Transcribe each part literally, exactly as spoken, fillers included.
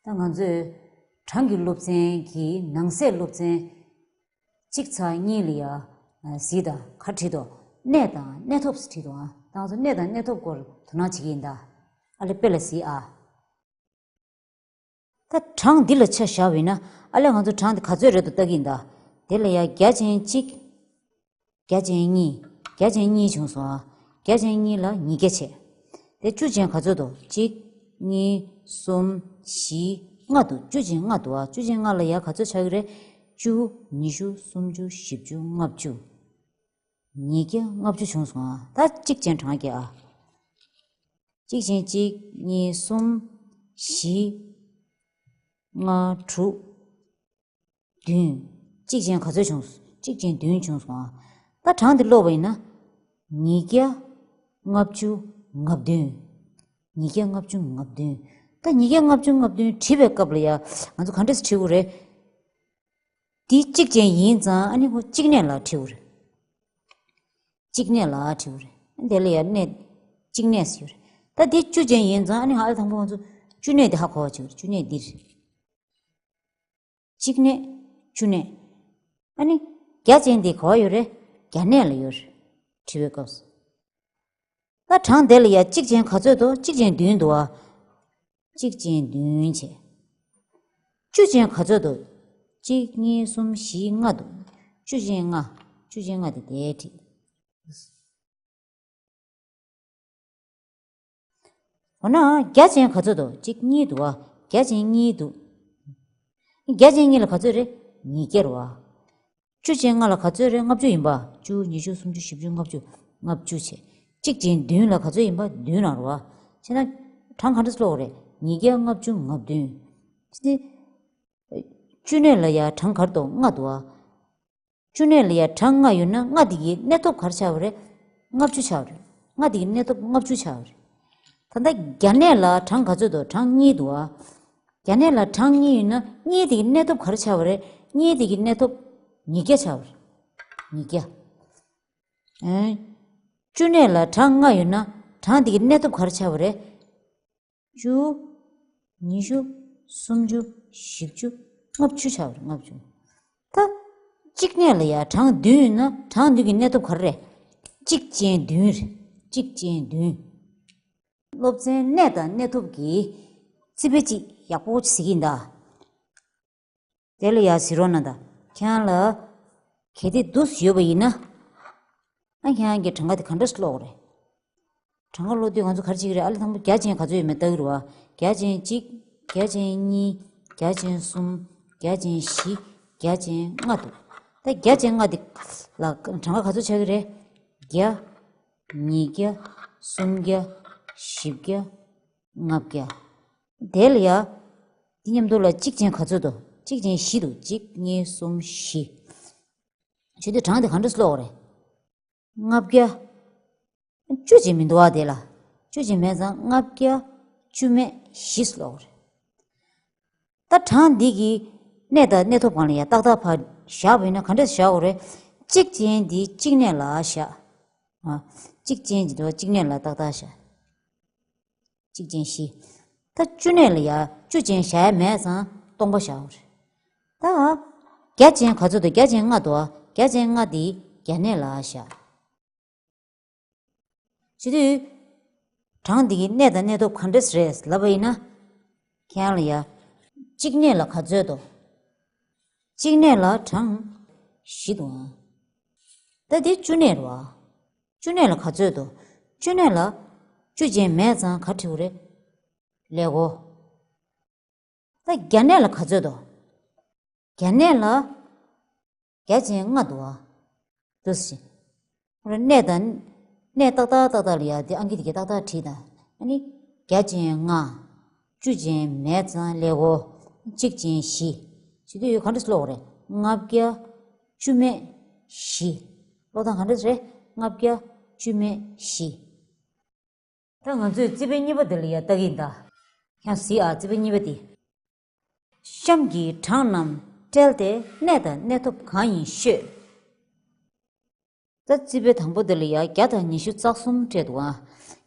ད་ང་ཚོས་གྲངས་ཀྱི་སློབ་ཚན་གྱི་ནང་གསེས་སློབ་ཚན་གཅིག་ཚེག་གཉིས་ལ་ཡ་གཟིགས་དང་ག་བྲིས་འདུག་གནས་དང་གནས་ཐོབ་བྲིས་འདུག་ཨ། ད་ང་ཚོ་གནས་དང་གནས་ཐོབ་སྐོར་དོ་སྣང་བྱེད་ཀྱི་ཡིན་ད། ཨ་ལེ་དཔེ་ལ་གཟིགས་ཨ། ད་གྲངས་འདི་ལ་ཆ་བཞག་པ་ཡིན་ན། ཨ་ལས་ང་ཚོ་གྲངས་འདི་ག་ཚོད་རེད་འདུག་ལྟ་གི་ཡིན་ད། དེ་ལ་ཡ་བརྒྱ་ཅན་གཅིག་བརྒྱ་ཅན་གཉིས། བརྒྱ་ཅན་གཉིས་བྱུང་སོང་ཨ། བརྒྱ་ཅན་གཉིས་ལ་ཉིས་བརྒྱ་བྱས། དེ་བཅུ་ཅན་ག་ཚོད་འདུག་གཅིག་གཉིས། གསུམ། བཞི། ལྔ་འདུག་བཅུ་ཅན་ལྔ་འདུག་ཨ། བཅུ་ཅན་ལྔ་ལ་ཡ་ག་ཚོད་ཆགས་ཀྱི་རེད། བཅུ། ཉི་ཤུ། སུམ་ཅུ། བཞི་བཅུ། ལྔ་བཅུ། ཉིས་བརྒྱ་ལྔ་བཅུ་བྱུང་སོང་ཨ། ད་གཅིག་ཅན་གྲངས་ཀྱི་ཨ། གཅིག་ཅན་གཅིག་གཉིས། གསུམ། བཞི། ལྔ། དྲུག་བདུན། གཅིག་ཅན་ག་ཚོད་བྱུང་། གཅིག་ཅན་བདུན་བྱུང་སོང་ཨ། ད་གྲངས་འདི་ཀློག་པ་ཡིན་ན། ཉིས་བརྒྱ་ལྔ་བཅུ་ང་བདུན། ཉིས་བརྒྱ་ལྔ་བཅུ་ང་བདུན། ད་ཉིས་བརྒྱ་ལྔ་བཅུ་ང་བདུན་བྲིས་པའི་སྐབས་ལ་ཡ་ང་ཚོ་ག་འདྲས་བྲིས་དགོས་རེད། འདི་གཅིག་ཅན་ཡིན་ཙང་ཨ་ནི་ཁོ་གཅིག་གནས་ལ་བྲིས་དགོས་རེད། གཅིག་གནས་ལ་བྲིས་དགོས་རེད། དེ་ལ་ཡ་གནས་གཅིག་གནས་ཟེར་ཡོད་རེད། ད་འདི་བཅུ་ཅན་ཡིན་ཙང་ཨ་ནི་ཨ་ལས་དང་པོ་ང་ཚོ་བཅུ་གནས་འདི་ཧ་གོ་བ་བྱེད་དགོས་རེད། བཅུ་གནས་འདི་རེད། གཅིག་གནས། བཅུ་གནས། ཨ་ནི་བརྒྱ་ཅན་འདི་ག་པར་ཡོད་རེད། བརྒྱ་གནས་ལ་ཡོད་རེད། བྲིས་པའི་སྐབས་སུ། ད་གྲངས་དེ་ལ་ཡ་གཅིག་ཅན་ག་ཚོད་འདུག་གཅིག་ཅན་བདུན་འདུག་ཨ། གཅིག་ཅན་བདུན་བྱས། བཅུ་ཅན་ག་ཚོད་འདུག་གཅིག་གཉིས། གསུམ། བཞི། ལྔ་འདུག་བཅུ་ཅན་ལྔ། བཅུ་ཅན་ལྔ་དེ་དེ་བྲིས། འོ་ན་བརྒྱ་ཅན་ག་ཚོད་འདུག་གཅིག་གཉིས་འདུག་ཨ། བརྒྱ་ཅན་གཉིས་འདུག་བརྒྱ་ཅན་གཉིས་ལ་ག་ཚོད་རེད། ཉིས་བརྒྱ་རེད་བ། བཅུ་ཅན་ལྔ་ལ་ག་ཚོད་རེད། ལྔ་བཅུ་ཡིན་པ། བཅུ། ཉི་ཤུ། སུམ་ཅུ། བཞི་བཅུ། ལྔ་བཅུ། ལྔ་བཅུ་བྱས། གཅིག་ཅན་བདུན་ལ་ག་ཚོད་ཡིན་པ། བདུན་རང་རེད་བ། བྱས་ན་གྲངས་ག་འདྲ་ཀློག་རེད། ཉིས་བརྒྱ་ལྔ་བཅུ་ང་བདུན། དེ་བཅུ་གནས་ལ་ཡ་གྲངས་ག་རེ་འདུག་ལྔ་འདུག་ཨ། བཅུ་གནས་ལ་ཡ་གྲངས་ལྔ་ཡོད་ན་ལྔ་དེ་གི་གནས་ཐོབ་ག་རེ་ཆགས་པ་རེད། ལྔ་བཅུ་ཆགས་པ་རེད། ལྔ་དེ་གི་གནས་ཐོབ་ལྔ་བཅུ་ཆགས་པ་རེད། ད་ལྟ་བརྒྱ་གནས་ལ་གྲངས་ག་ཚོད་འདུག་གྲངས་གཉིས་འདུག་ཨ། བརྒྱ་གནས་ལ་གྲངས་གཉིས་ཡོད་ན་གཉིས་དེ་གི་གནས་ཐོབ་ག་རེ་ཆགས་པ་རེད། གཉིས་དེ་གི་གནས་ཐོབ་ཉིས་བརྒྱ་ཆགས་པ་རེད། ཉིས་བརྒྱ། ཨེ། བཅུ་གནས་ལ་གྲངས་ལྔ་ཡོད་ན་གྲངས་དེ་གི་གནས་ཐོབ་ག་རེ་ཆགས་པ་རེད། བཅུ། ཉི་ཤུ། སུམ་ཅུ། བཞི་བཅུ། ལྔ་བཅུ་ཆགས་པ་རེད། ལྔ་བཅུ། ད་གཅིག་གནས་ལ་ཡ་གྲངས་བདུན་ཡོད་ན་གྲངས་བདུན་གྱི་གནས་ཐོབ་ག་རེ་རེད། གཅིག་ཅན་བདུན་རེད། གཅིག་ཅན་བདུན། སློབ་ཚན་གནས་དང་གནས་ཐོབ་ཀྱི་རྩིས་དཔེ་གཅིག་ཡག་པོ་གཟིགས་ཀྱི་ཡིན་ད། དེ་ལ་ཡ་གཟིགས་རོགས་གནང་དང་། ཁྱེད་རང་ལ་གལ་ཏེ་འདུག་ཡོད་པ་ཡིན་ན། ཨ། ཁྱེད་རང་གིས་གྲངས་ཀ་དེ་ག་འདྲ་ཀློག་རེད། གྲངས་ཀ་ཀློག་དུས་ང་ཚོ་ག་རེ་བྱེད་ཀྱི་རེད། ཨ་ལས་དང་པོ་བརྒྱ་ཅན་ག་ཚོད་ཡོད་མེད་ལྟ་གི་རེད་བ། བརྒྱ་ཅན་གཅིག་བརྒྱ་ཅན་གཉིས། བརྒྱ་ཅན་གསུམ། བརྒྱ་ཅན་བཞི། བརྒྱ་ཅན་ལྔ་འདུག་ད་བརྒྱ་ཅན་ལྔ་དེ་ལ་གྲངས་ཀ་ག་ཚོད་ཆགས་ཀྱི་རེད། བརྒྱ། ཉིས་བརྒྱ། སུམ་བརྒྱ། བཞི་བརྒྱ། ལྔ་བརྒྱ། དེ་ལ་ཡ། དེ་མཉམ་དུ་ལ་གཅིག་ཅན་ག་ཚོད་འདུག་གཅིག་ཅན་བཞི་འདུག་གཅིག་གཉིས། གསུམ། བཞི། བྱེད་དུས་གྲངས་དེ་ག་འདྲ་ཀློག་རེད། ལྔ་བརྒྱ། བཅུ་ཅན་མི་འདུག་བ། དེ་ལ་བཅུ་ཅན་མེད་ཙང་ལྔ་བརྒྱ། བཅུ་མེད་བཞི་ཀློག་རེད། ད་གྲངས་འདི་གི་གནས་དང་གནས་ཐོབ་སྒང་ལ་ཡ་ཏག་ཏག་ཕར་བཞག་པ་ཡིན་ན་ག་འདྲས་བཞག་དགོས་རེད། གཅིག་ཅན་འདི་གཅིག་གནས་ལ་བཞག་ཨ། གཅིག་ཅན་གྱི་འདུག་བ། གཅིག་གནས་ལ་ཏག་ཏག་བཞག་གཅིག་ཅན་བཞི། ད་བཅུ་གནས་ལ་ཡ་བཅུ་ཅན་བཞག་ཡ་མེད་ཙང་སྟོང་པ་བཞག་དགོས་རེད། ད་བརྒྱ་ཅན་ག་ཚོད་འདུག་བརྒྱ་ཅན་ལྔ་འདུག་བ། བརྒྱ་ཅན་ལྔ་འདི་བརྒྱ་གནས་ལ་བཞག་བྱེད་དུས། གྲངས་འདི་གི་གནས་དང་གནས་ཐོབ་ག་འདྲས་རེད་ལབ་པ་ཡིན་ན། ཁྱེད་རང་ལ་ཡ། གཅིག་གནས་ལ་ག་ཚོད་འདུག་གཅིག་གནས་ལ་གྲངས་བཞི་འདུག་ཨང་། ད་འདི་བཅུ་གནས་རེད་བ། བཅུ་གནས་ལ་ག་ཚོད་འདུག་བཅུ་གནས་ལ་བཅུ་ཅན་མེད་ཙང་ག་བྲིས་དགོས་རེད། ཀླད་ཀོར། ད་བརྒྱ་གནས་ལ་ག་ཚོད་འདུག་བརྒྱ་གནས་ལ་བརྒྱ་ཅན་ལྔ་འདུག་ཨ། འདུག་སེ། ཁོ་རང་གནས་དང་། གནས་ཏག་ཏག་ཏག་ཏག་ལ་ཡ་དེ་ཨང་ཀི་དེ་གའི་ཏག་ཏག་བྲིས་དང་། ཨ་ནི། བརྒྱ་ཅན་ལྔ། བཅུ་ཅན་མེད་ཙང་ཀླད་ཀོར། གཅིག་ཅན་བཞི། བྱེད་དུས་ཡོད་ག་འདྲས་ཀློག་རེད། ལྔ་བརྒྱ། བཅུ་མེད་བཞི། ཀློག་སྟངས་ག་འདྲས་རེད། ལྔ་བརྒྱ། བཅུ་མེད་བཞི། ད་ང་ཚོས་རྩིས་དཔེ་གཉིས་པ་འདི་ལ་ཡ་ལྟ་གི་ཡིན་ད། ཡང་གཟིགས་ཨ། རྩིས་དཔེ་གཉིས་པ་འདི། གཤམ་གྱི་གྲངས་རྣམས་བཀྲལ་ཏེ་གནས་དང་གནས་ཐོབ་གང་ཡིན་ཤོད། ད་རྩིས་དཔེ་དང་པོ་འདི་ལ་ཡ་བརྒྱ་དང་ཉི་ཤུ་རྩ་གསུམ་སྤྲད་འདུག་ཨ།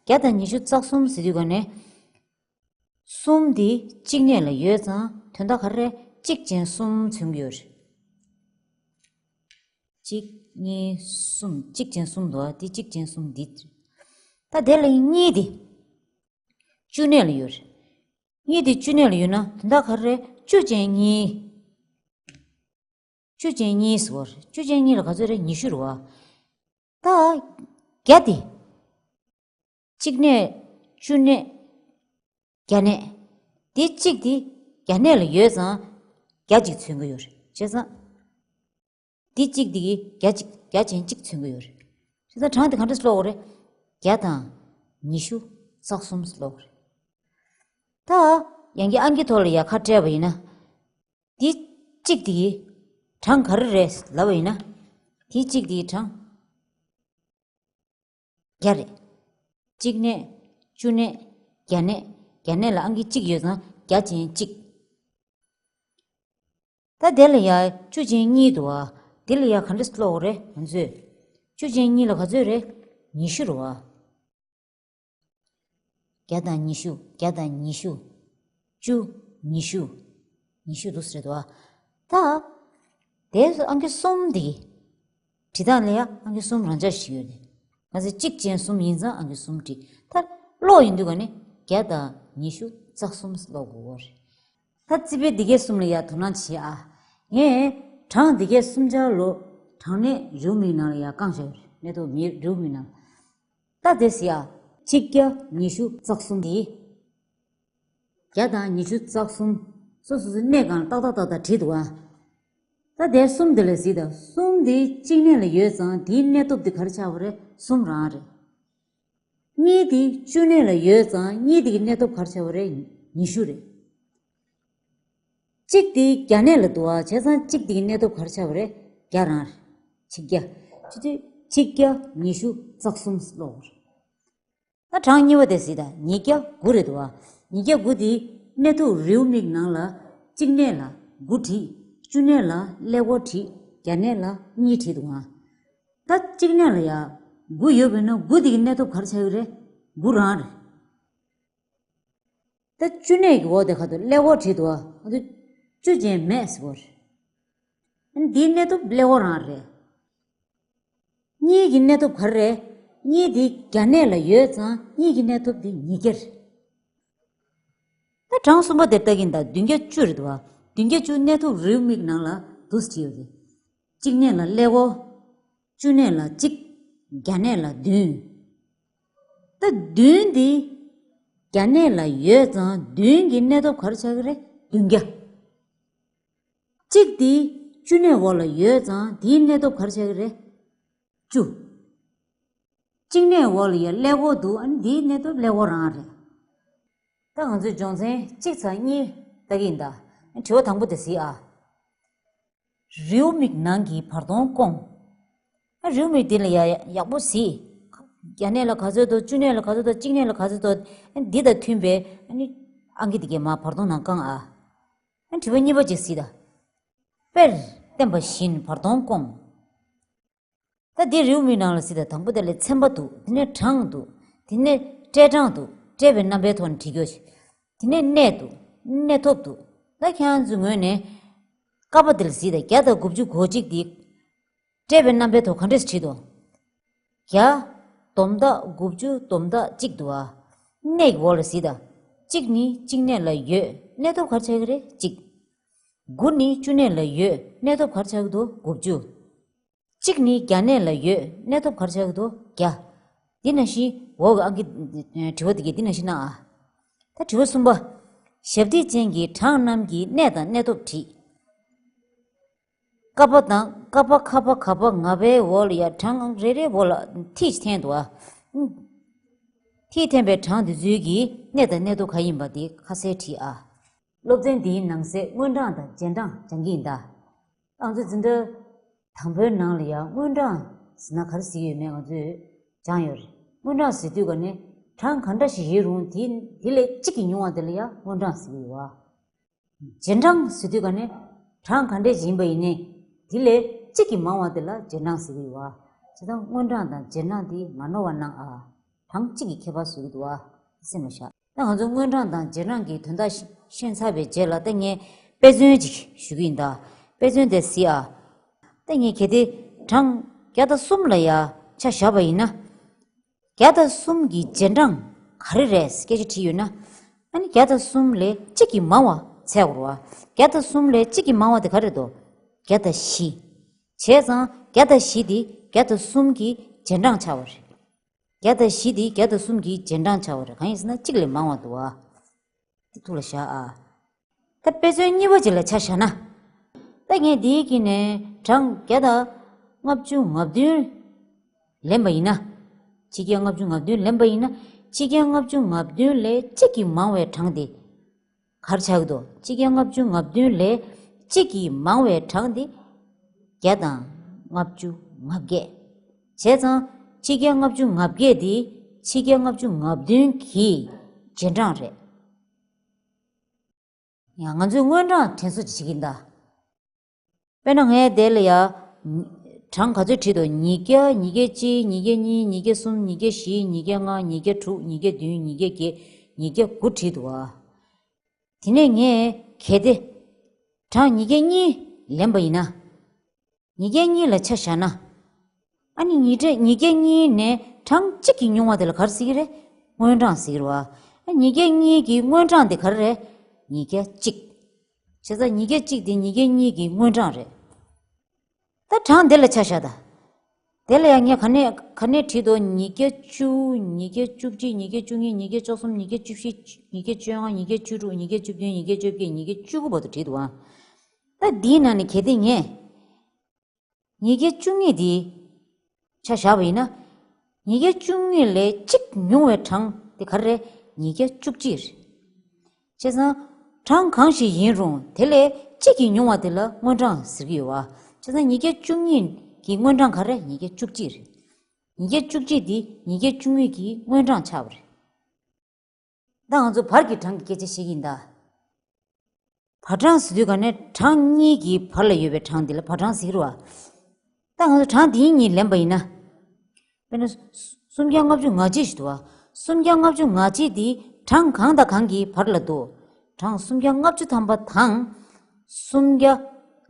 བརྒྱ་དང་ཉི་ཤུ་རྩ་གསུམ་ཟེར་དུས་ག་ནས། གསུམ་འདི་གཅིག་གནས་ལ་ཡོད་ཙང་དོན་དག་ག་རེ་རེད། གཅིག་ཅན་གསུམ་མཚོན་གྱི་ཡོད་རེད། གཅིག་གཉིས་གསུམ། གཅིག་ཅན་གསུམ་འདུག་ཨ། འདི་གཅིག་ཅན་གསུམ་འདི། ད་དེ་ལ་གཉིས་འདི་བཅུ་གནས་ལ་ཡོད་རེད། གཉིས་འདི་བཅུ་གནས་ལ་ཡོད་ན་དོན་དག་ག་རེ་རེད། བཅུ་ཅན་གཉིས། བཅུ་ཅན་གཉིས་ཟེར་བ་རེད། བཅུ་ཅན་གཉིས་ལ་ག་ཚོད་རེད། ཉི་ཤུ་རེད་བ། ད་བརྒྱ་དེ། གཅིག་གནས། བཅུ་གནས། བརྒྱ་གནས། དེ་གཅིག་དེ་བརྒྱ་གནས་ལ་ཡོད་ཙང་བརྒྱ་གཅིག་མཚོན་གྱི་ཡོད་རེད། བྱས་ཙང་། དེ་གཅིག་དེ་གིས་བརྒྱ་གཅིག་བརྒྱ་ཅན་གཅིག་མཚོན་གྱི་ཡོད་རེད། བྱས་ཙང་གྲངས་དེ་ག་འདྲས་ཀློག་དགོས་རེད། བརྒྱ་དང་ཉི་ཤུ་རྩ་གསུམ་ཀློག་དགོས་རེད། ད་ཡང་བསྐྱར་ཨང་ཀི་ཐོག་ལ་ཡར་ཁ་བཀྲལ་བ་ཡིན་ན། དེ་གཅིག་དེ་གིས་གྲངས་ག་རེ་རེད་ལབ་པ་ཡིན་ན། དེ་གཅིག་དེ་གིས་གྲངས་བརྒྱ་རེད། གཅིག་གནས། བཅུ་གནས། བརྒྱ་གནས། བརྒྱ་གནས་ལ་ཨང་ཀི་གཅིག་ཡོད་ཙང་བརྒྱ་ཅན་གཅིག་ད་དེ་ལ་ཡ་བཅུ་ཅན་གཉིས་འདུག་ཨ། དེ་ལ་ཡ་ག་འདྲས་ཀློག་དགོས་རེད་ང་ཚོས། བཅུ་ཅན་གཉིས་ལ་ག་ཚོད་རེད། ཉི་ཤུ་རེད་བ། བརྒྱ་དང་ཉི་ཤུ། བརྒྱ་དང་ཉི་ཤུ། བཅུ། ཉི་ཤུ། ཉི་ཤུ་འདུག་ཟེར་འདུག་ཨ། ད། དེ་ཨང་ཀི་གསུམ་འདི། བྲིས་སྟངས་ལ་ཡ་ཨང་ཀི་གསུམ་རང་འཇགས་ཤིག་ཡོད་རེད། ང་ཚོས་གཅིག་ཅན་གསུམ་ཡིན་ཙང་ཨང་ཀི་གསུམ་བྲིས། ད་ཀློག་ཡོང་དུས་ག་ནས་བརྒྱ་དང་ཉི་ཤུ་རྩ་གསུམ་ཀློག་དགོས་རེད། ད་རྩིས་དཔེ་འདི་གའི་གསུམ་ལ་ཡ་དོ་སྣང་བྱེད་ཨ། ངས་གྲངས་འདི་གའི་གསུམ་ཆར་ལོ་གྲངས་གནས་རེའུ་མིག་ནང་ལ་ཡ་བཀང་བཞག་ཡོད་རེད། གནས་ཐོབ་མི་རེའུ་མིག་ནང་། ད་དེ་ཟེར་ཡ། གཅིག་བརྒྱ་ཉི་ཤུ་རྩ་གསུམ་དེ། བརྒྱ་དང་ཉི་ཤུ་རྩ་གསུམ། སོ་སོ་སོའི་གནས་སྒང་ཏག་ཏག་ཏག་ཏག་བྲིས་འདུག་ཨ། ད་དེ་གསུམ་དེ་ལ་གཟིགས་དང་། གསུམ་དེ་གཅིག་གནས་ལ་ཡོད་ཙང་དེའི་གནས་ཐོབ་དེ་ག་རེ་ཆགས་པ་རེད། གསུམ་རང་རེད། གཉིས་དེ་བཅུ་གནས་ལ་ཡོད་ཙང་གཉིས་དེ་གི་གནས་ཐོབ་ག་རེ་ཆགས་པ་རེད། ཉི་ཤུ་རེད། གཅིག་དེ་བརྒྱ་གནས་ལ་འདུག་ཨ། བྱས་ཙང་གཅིག་དེ་གི་གནས་ཐོབ་ག་རེ་ཆགས་པ་རེད། བརྒྱ་རང་རེད། ཆིག་བརྒྱ། ཆུ་ཚོད་ཆིག་བརྒྱ་ཉི་ཤུ་རྩ་གསུམ་ཀློག་དགོས་རེད། ད་གྲངས་གཉིས་པ་དེ་གཟིགས་དང་། ཉིས་བརྒྱ་དགུ་རེད་འདུག་ཨ། ཉིས་བརྒྱ་དགུ་དེ་གནས་ཐོབ་རེའུ་མིག་ནང་ལ་གཅིག་གནས་ལ་དགུ་བྲིས། བཅུ་གནས་ལ་ཀླད་ཀོར་བྲིས། བརྒྱ་གནས་ལ་གཉིས་བྲིས་འདུག་ཨ། ད་གཅིག་གནས་ལ་ཡ་དགུ་ཡོད་པས་ན་དགུ་དེ་གི་གནས་ཐོབ་ག་རེ་ཆགས་ཀྱི་རེད། དགུ་རང་རེད། ད་བཅུ་གནས་ཀྱི་འོག་དེ་ཁ་ཐུག་ཀླད་ཀོར་བྲིས་འདུག་ཨ། ང་ཚོ་བཅུ་ཅན་མེད་ཟེར་བ་རེད། འདིའི་གནས་ཐོབ་ཀླད་ཀོར་རང་རེད། གཉིས་ཀྱི་གནས་ཐོབ་ག་རེ་རེད། གཉིས་འདི་བརྒྱ་གནས་ལ་ཡོད་ཙང་གཉིས་ཀྱི་གནས་ཐོབ་འདི་ཉིས་བརྒྱ་རེད། ད་གྲངས་གསུམ་པ་དེར་ལྟ་གིན་ད་བདུན་བརྒྱ་བཅུ་རེད་འདུག་བ། བདུན་བརྒྱ་བཅུ་གནས་ཐོབ་རེའུ་མིག་ནང་ལ་འདུག་སེ་བྲིས་ཡོད་རེད། གཅིག་གནས་ལ་ཀླད་ཀོར། བཅུ་གནས་ལ་གཅིག་བརྒྱ་གནས་ལ་བདུན། ད་བདུན་འདི་བརྒྱ་གནས་ལ་ཡོད་ཙང་བདུན་གྱི་གནས་ཐོབ་ག་རེ་ཆགས་ཀྱི་རེད། བདུན་བརྒྱ། གཅིག་འདི་བཅུ་གནས་འོག་ལ་ཡོད་ཙང་དེའི་གནས་ཐོབ་ག་རེ་ཆགས་ཀྱི་རེད། བཅུ། གཅིག་གནས་འོག་ལ་ཡ་ཀླད་ཀོར་འདུག་ཨ་ནི་འདིའི་གནས་ཐོབ་ཀླད་ཀོར་རང་རེད། ད་ང་ཚོས་སྦྱོང་ཚན་གཅིག་ཚེག་གཉིས་ལྟ་གི་ཡིན་ད། དྲི་བ་དང་པོ་དེ་གཟིགས་ཨ། རེའུ་མིག་ནང་གི་བར་སྟོང་སྐོང་། ཨ་རེའུ་མིག་འདི་ལ་ཡ་ཡག་པོ་གཟིགས། བརྒྱ་གནས་ལ་ག་ཚོད་འདུག་བཅུ་གནས་ལ་ག་ཚོད་འདུག་གཅིག་གནས་ལ་ག་ཚོད་འདུག་འདི་དང་མཐུན་པའི་ཨ་ནི་ཨང་ཀི་འདི་གའི་མར་བར་སྟོང་ནང་བཀང་ཨ། ཨ་དྲི་བ་གཉིས་པ་ཅིག་གཟིགས་ད། དཔེར་བསྟན་པ་བཞིན་བར་སྟོང་སྐོང་། ད་འདི་རེའུ་མིག་ནང་ལ་གཟིགས་དང་། དང་པོ་དེ་ལ་ཚན་པ་འདུག་དེ་ནས་གྲངས་འདུག་དེ་ནས་སྤྲད་གྲངས་འདུག་སྤྲད་པའི་རྣམ་པའི་ཐོག་ནས་བྲིས་རྒྱུ། དེ་ནས་གནས་འདུག་གནས་ཐོབ་འདུག་ད་ཁྱེད་རང་ཚོའི་ངོས་ནས་ཀ་པ་དེ་ལ་གཟིགས་དང་། བརྒྱ་དང་དགུ་བཅུ་གོ་གཅིག་འདི་སྤྲད་པའི་རྣམ་པའི་ཐོག་ག་འདྲས་བྲིས་འདུག་བརྒྱ། སྡོམ་རྟགས་དགུ་བཅུ། སྡོམ་རྟགས་གཅིག་འདུག་ཨ། གནས་ཀྱི་འོག་ལ་གཟིགས་དང་། གཅིག་ནི་གཅིག་གནས་ལ་ཡོད། གནས་ཐོབ་ག་རེ་ཆགས་ཀྱི་རེད། གཅིག་དགུ་ནི་བཅུ་གནས་ལ་ཡོད། གནས་ཐོབ་ག་རེ་ཆགས་ཀྱི་འདུག་དགུ་བཅུ། གཅིག་ནི་བརྒྱ་གནས་ལ་ཡོད། གནས་ཐོབ་ག་རེ་ཆགས་ཀྱི་འདུག་བརྒྱ། འདི་ནང་བཞིན་འོག་གི་ཨང་ཀི་དྲི་བ་འདི་གའི་འདི་ནང་བཞིན་གནང་ཨ། ད་དྲི་བ་གསུམ་པ། ཞབས་འདེགས་ཅན་གྱི་གྲངས་རྣམས་ཀྱི་གནས་དང་གནས་ཐོབ་བྲིས། ཀ་པ་དང་ཀ་པ་ཁ་པ་ག་པ་ང་པའི་འོག་ལ་ཡ་གྲངས་རེ་རེའི་འོག་ལ་ཐིག་འཐེན་འདུག་ཨ། ཐིག་འཐེན་པའི་གྲངས་འདི་ཚོའི་གི་གནས་དང་གནས་ཐོབ་ག་ཡིན་པ་དེ་ཁ་གསལ་བྲིས་ཨ། སློབ་ཚན་འདིའི་ནང་གསེས་དངོས་གྲངས་དང་རྗེས་འབྲང་སྦྱང་གི་ཡིན་ད། ང་ཚོས་འཛིན་གྲྭ་དང་པོའི་ནང་ལ་ཡང་དངོས་གྲངས་ཟེར་ན་ག་རེ་ཟེར་གྱི་ཡོད་མེད་ང་ཚོས་སྦྱངས་ཡོད་རེད། དངོས་གྲངས་ཟེར་དུས་ག་ནས་གྲངས་ག་འདྲ་ཞིག་ཡིན་རུང་དེ་དེ་ལས་གཅིག་གིས་ཉུང་བ་དེ་ལ་ཡང་དངོས་གྲངས་ཟེར་གྱི་ཡོད་བ། རྗེས་འབྲང་ཟེར་དུས་ག་ནས་གྲངས་ག་འདྲས་ཡིན་པ་ཡིན་ནའི་དེ་ལས་གཅིག་གིས་མང་བ་དེ་ལ་རྗེས་འབྲང་ཟེར་གྱི་ཡོད་བ། བྱས་ཙང་དངོས་གྲངས་དང་རྗེས་འབྲང་དེ་མ་ནོར་བ་གནང་ཨ། གྲངས་གཅིག་གི་ཁྱད་པར་བཟོ་གི་འདུག་ཨ། སེམས་ལ་བཞག་ད་ང་ཚོ་སྔོན་གྲངས་དང་རྗེས་གྲངས་ཀྱི་དོན་དག་ཤེས་ཤེས་ཚར་བའི་རྗེས་ལ། ད་ངས་དཔེ་མཚོན་ཅིག་ཞུ་གི་ཡིན་ད། དཔེ་མཚོན་དེ་གཟིགས་ཨ། ད་ངས་གལ་ཏེ་གྲངས་བརྒྱ་དང་གསུམ་ལ་ཡ་ཆ་བཞག་པ་ཡིན་ན། བརྒྱ་དང་གསུམ་གྱི་རྗེས་འབྲང་ག་རེ་རེད་སྐད་ཆ་དྲིས་ཡོད་ན། ཨ་ནི་བརྒྱ་དང་གསུམ་ལས་གཅིག་གིས་མང་བ་འཚོལ་དགོས་རེད་བ། བརྒྱ་དང་གསུམ་ལས་གཅིག་གིས་མང་བ་དེ་ག་རེ་རེད་དོ། བརྒྱ་དང་བཞི། བྱས་ཙང་བརྒྱ་དང་བཞི་དེ་བརྒྱ་དང་གསུམ་གྱི་རྗེས་འབྲང་ཆགས་པ་རེད། བརྒྱ་དང་བཞི་དེ་བརྒྱ་དང་གསུམ་གྱི་རྗེས་འབྲང་ཆགས་པ་རེད། གང་ཡིན་ཟེར་ན་གཅིག་ལས་མང་བ་འདུག་བ། དེ་ཐུགས་ལ་བཞག་ཨ། ད་དཔེ་མཚོན་གཉིས་པ་ཅིག་ལ་ཆ་བཞག་ན། ད་ངས་འདིའི་དཀྱིལ་ནས་གྲངས་བརྒྱ་དང་ལྔ་བཅུ་ང་བདུན་ལེན་པ་ཡིན་ན། ཕྱི་རྒྱལ་ལྔ་བཅུ་ང་བདུན་ལེན་པ་ཡིན་ན། ཕྱི་རྒྱལ་ལྔ་བཅུ་ང་བདུན་ལས་གཅིག་གིས་མང་བའི་གྲངས་དེ་ག་རེ་ཆགས་ཀྱི་འདུག་ཕྱི་རྒྱལ་ལྔ་བཅུ་ང་བདུན་ལས་གཅིག་གིས་མང་བའི་གྲངས་དེ་བརྒྱ་དང་ལྔ་བཅུ་ང་བརྒྱད། བྱས་ཙང་ཕྱི་རྒྱལ་ལྔ་བཅུ་ང་བརྒྱད་དེ་ཕྱི་རྒྱལ་ལྔ་བཅུ་ང་བདུན་གྱི་རྗེས་འབྲང་རེད། ཡང་ང་ཚོས་སྔོན་གྲངས་དྲན་གསོ་ཅིག་བྱེད་ཀྱིན་གདའ། དཔེར་ན་ངས་དེ་ལ་ཡ། གྲངས་ག་ཚོད་བྲིས་འདུག་ཉིས་བརྒྱ། ཉིས་བརྒྱ་གཅིག། ཉིས་བརྒྱ་གཉིས། ཉིས་བརྒྱ་གསུམ། ཉིས་བརྒྱ་བཞི། ཉིས་བརྒྱ་ལྔ། ཉིས་བརྒྱ་དྲུག། ཉིས་བརྒྱ་བདུན། ཉིས་བརྒྱ་བརྒྱད། ཉིས་བརྒྱ་དགུ་བྲིས་འདུག་བ། དེ་ནས་ངས་གལ་ཏེ། གྲངས་ཉིས་བརྒྱ་གཉིས་ལེན་པ་ཡིན་ན། ཉིས་བརྒྱ་གཉིས་ལ་ཆ་བཞག་ན། ཨ་ནི་ཉིས་བརྒྱ་ཉིས་བརྒྱ་གཉིས་ནས་གྲངས་གཅིག་གིས་ཉུང་བ་དེ་ལ་ག་རེ་ཟེར་གྱི་རེད། སྔོན་གྲངས་ཟེར་གྱི་རེད་བ། ཨ་ཉིས་བརྒྱ་གཉིས་ཀྱི་སྔོན་གྲངས་དེ་ག་རེ་རེད། ཉིས་བརྒྱ་གཅིག་བྱས་ཙང་ཉིས་བརྒྱ་གཅིག་དེ་ཉིས་བརྒྱ་གཉིས་ཀྱི་སྔོན་གྲངས་རེད། ད་གྲངས་དེ་ལ་ཆ་བཞག་ད། དེ་ལ་ཡང་ངས་ག་ནས་ག་ནས་བྲིས་འདུག་ཉིས་བརྒྱ་བཅུ། ཉིས་བརྒྱ་བཅུ་གཅིག། ཉིས་བརྒྱ་བཅུ་གཉིས། ཉིས་བརྒྱ་བཅུ་གསུམ། ཉིས་བརྒྱ་བཅུ་བཞི། ཉིས་བརྒྱ་བཅོ་ལྔ། ཉིས་བརྒྱ་བཅུ་དྲུག། ཉིས་བརྒྱ་བཅུ་བདུན། ཉིས་བརྒྱ་བཅོ་བརྒྱད། ཉིས་བརྒྱ་བཅུ་དགུ་བར་དུ་བྲིས་འདུག་ཨ། ད་འདིའི་ནང་ནས་གལ་ཏེ་ངས། ཉིས་བརྒྱ་བཅུ་གཉིས་འདི་ཆ་བཞག་པ་ཡིན་ན། ཉིས་བརྒྱ་བཅུ་གཉིས་ལས་གཅིག་ཉུང་བའི་གྲངས་དེ་ག་རེ་རེད། ཉིས་བརྒྱ་བཅུ་གཅིག་རེད། བྱས་ཙང་། གྲངས་གང་ཞིག་ཡིན་རུང་དེ་ལས་གཅིག་གིས་ཉུང་བ་དེ་ལ་སྔོན་གྲངས་ཟེར་གྱི་ཡོད་བ། བྱས་ཙང་ཉིས་བརྒྱ་བཅུ་གཉིས་ཀྱི་སྔོན་གྲངས་ག་རེ་རེད། ཉིས་བརྒྱ་བཅུ་གཅིག་རེད། ཉིས་བརྒྱ་བཅུ་གཅིག་འདི་ཉིས་བརྒྱ་བཅུ་གཉིས་ཀྱི་སྔོན་གྲངས་ཆགས་པ་རེད། ད་ང་ཚོ་བར་གྱི་གྲངས་ཀྱི་སྐད་ཆ་བཤད་ཀྱི་ཡིན་ད། བར་གྲངས་ཟེར་དུས་ག་ནས་གྲངས་གཉིས་ཀྱི་བར་ལ་ཡོད་པའི་གྲངས་འདི་ལ་བར་གྲངས་ཟེར་གྱི་རེད་བ། ད་ང་ཚོ་གྲངས་འདི་གཉིས་ལེན་པ་ཡིན་ན། དཔེར་ན། སུམ་བརྒྱ་ལྔ་བཅུ་ང་གཅིག་ཞིག་འདུག་བ། སུམ་བརྒྱ་ལྔ་བཅུ་ང་གཅིག་འདི་གྲངས་གང་དང་གང་གི་བར་ལ་འདུག་གྲངས་སུམ་བརྒྱ་ལྔ་བཅུ་ཐམ་པ་དང་། སུམ་བརྒྱ་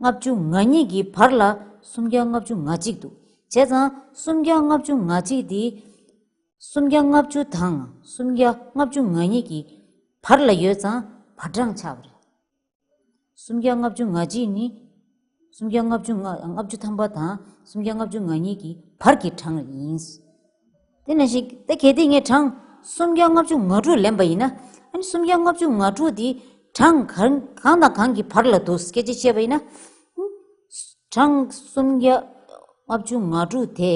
ལྔ་བཅུ་ང་གཉིས་ཀྱི་བར་ལ་སུམ་བརྒྱ་ལྔ་བཅུ་ང་གཅིག་འདུག་བྱས་ཙང་སུམ་བརྒྱ་ལྔ་བཅུ་ང་གཅིག་འདི། སུམ་བརྒྱ་ལྔ་བཅུ་དང་སུམ་བརྒྱ་ལྔ་བཅུ་ང་གཉིས་ཀྱི་བར་ལ་ཡོད་ཙང་བར་གྲངས་ཆགས་པ་རེད། སུམ་བརྒྱ་ལྔ་བཅུ་ང་གཅིག་ནི། སུམ་བརྒྱ་ལྔ་བཅུ་ང་ལྔ་བཅུ་ཐམ་པ་དང་སུམ་བརྒྱ་ལྔ་བཅུ་ང་གཉིས་ཀྱི་བར་གྱི་གྲངས་ཡིན། དེ་ནང་བཞིན་ད་གལ་ཏེ་ངས་གྲངས་སུམ་བརྒྱ་ལྔ་བཅུ་ང་དྲུག་ལེན་པ་ཡིན་ན། ཨ་ནི་སུམ་བརྒྱ་ལྔ་བཅུ་ང་དྲུག་འདི་གྲངས་གང་གང་དང་གང་གི་བར་ལ་འདུག་སྐད་ཆ་བཤད་པ་ཡིན་ན། གྲངས་སུམ་བརྒྱ་ལྔ་བཅུ་ང་དྲུག་དེ།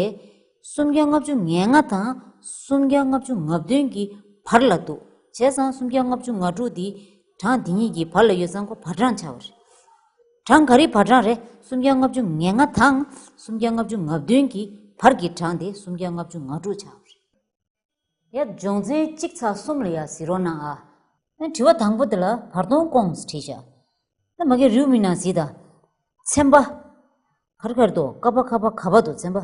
སུམ་བརྒྱ་ལྔ་བཅུ་ང་ལྔ་དང་སུམ་བརྒྱ་ལྔ་བཅུ་ང་བདུན་གྱི་བར་ལ་འདུག་བྱས་ཙང་སུམ་བརྒྱ་ལྔ་བཅུ་ང་དྲུག་འདི་གྲངས་འདི་གཉིས་ཀྱི་བར་ལ་ཡོད་ཙང་ཁོ་བར་གྲངས་ཆགས་པ་རེད། གྲངས་ག་རེའི་བར་གྲངས་རེད། སུམ་བརྒྱ་ལྔ་བཅུ་ང་ལྔ་དང་སུམ་བརྒྱ་ལྔ་བཅུ་ང་བདུན་གྱི་བར་གྱི་གྲངས་དེ་སུམ་བརྒྱ་ལྔ་བཅུ་ང་དྲུག་ཆགས་པ་རེད། ཡ། སྦྱོང་ཚན་གཅིག་ཚེག་གསུམ་ལ་ཡ་གཟིགས་རོགས་གནང་ཨ། ཨ་དྲི་བ་དང་པོ་དེ་ལ་བར་སྟོང་སྐོང་ཟེར་བྲིས་བཞག་ད་མ་གི་རེའུ་མིག་ནང་གཟིགས་དང་། ཚན་པ། ག་རེ་ག་རེ་འདུག་ཀ་པ་ཁ་པ་ག་པ་འདུག་ཚན་པ།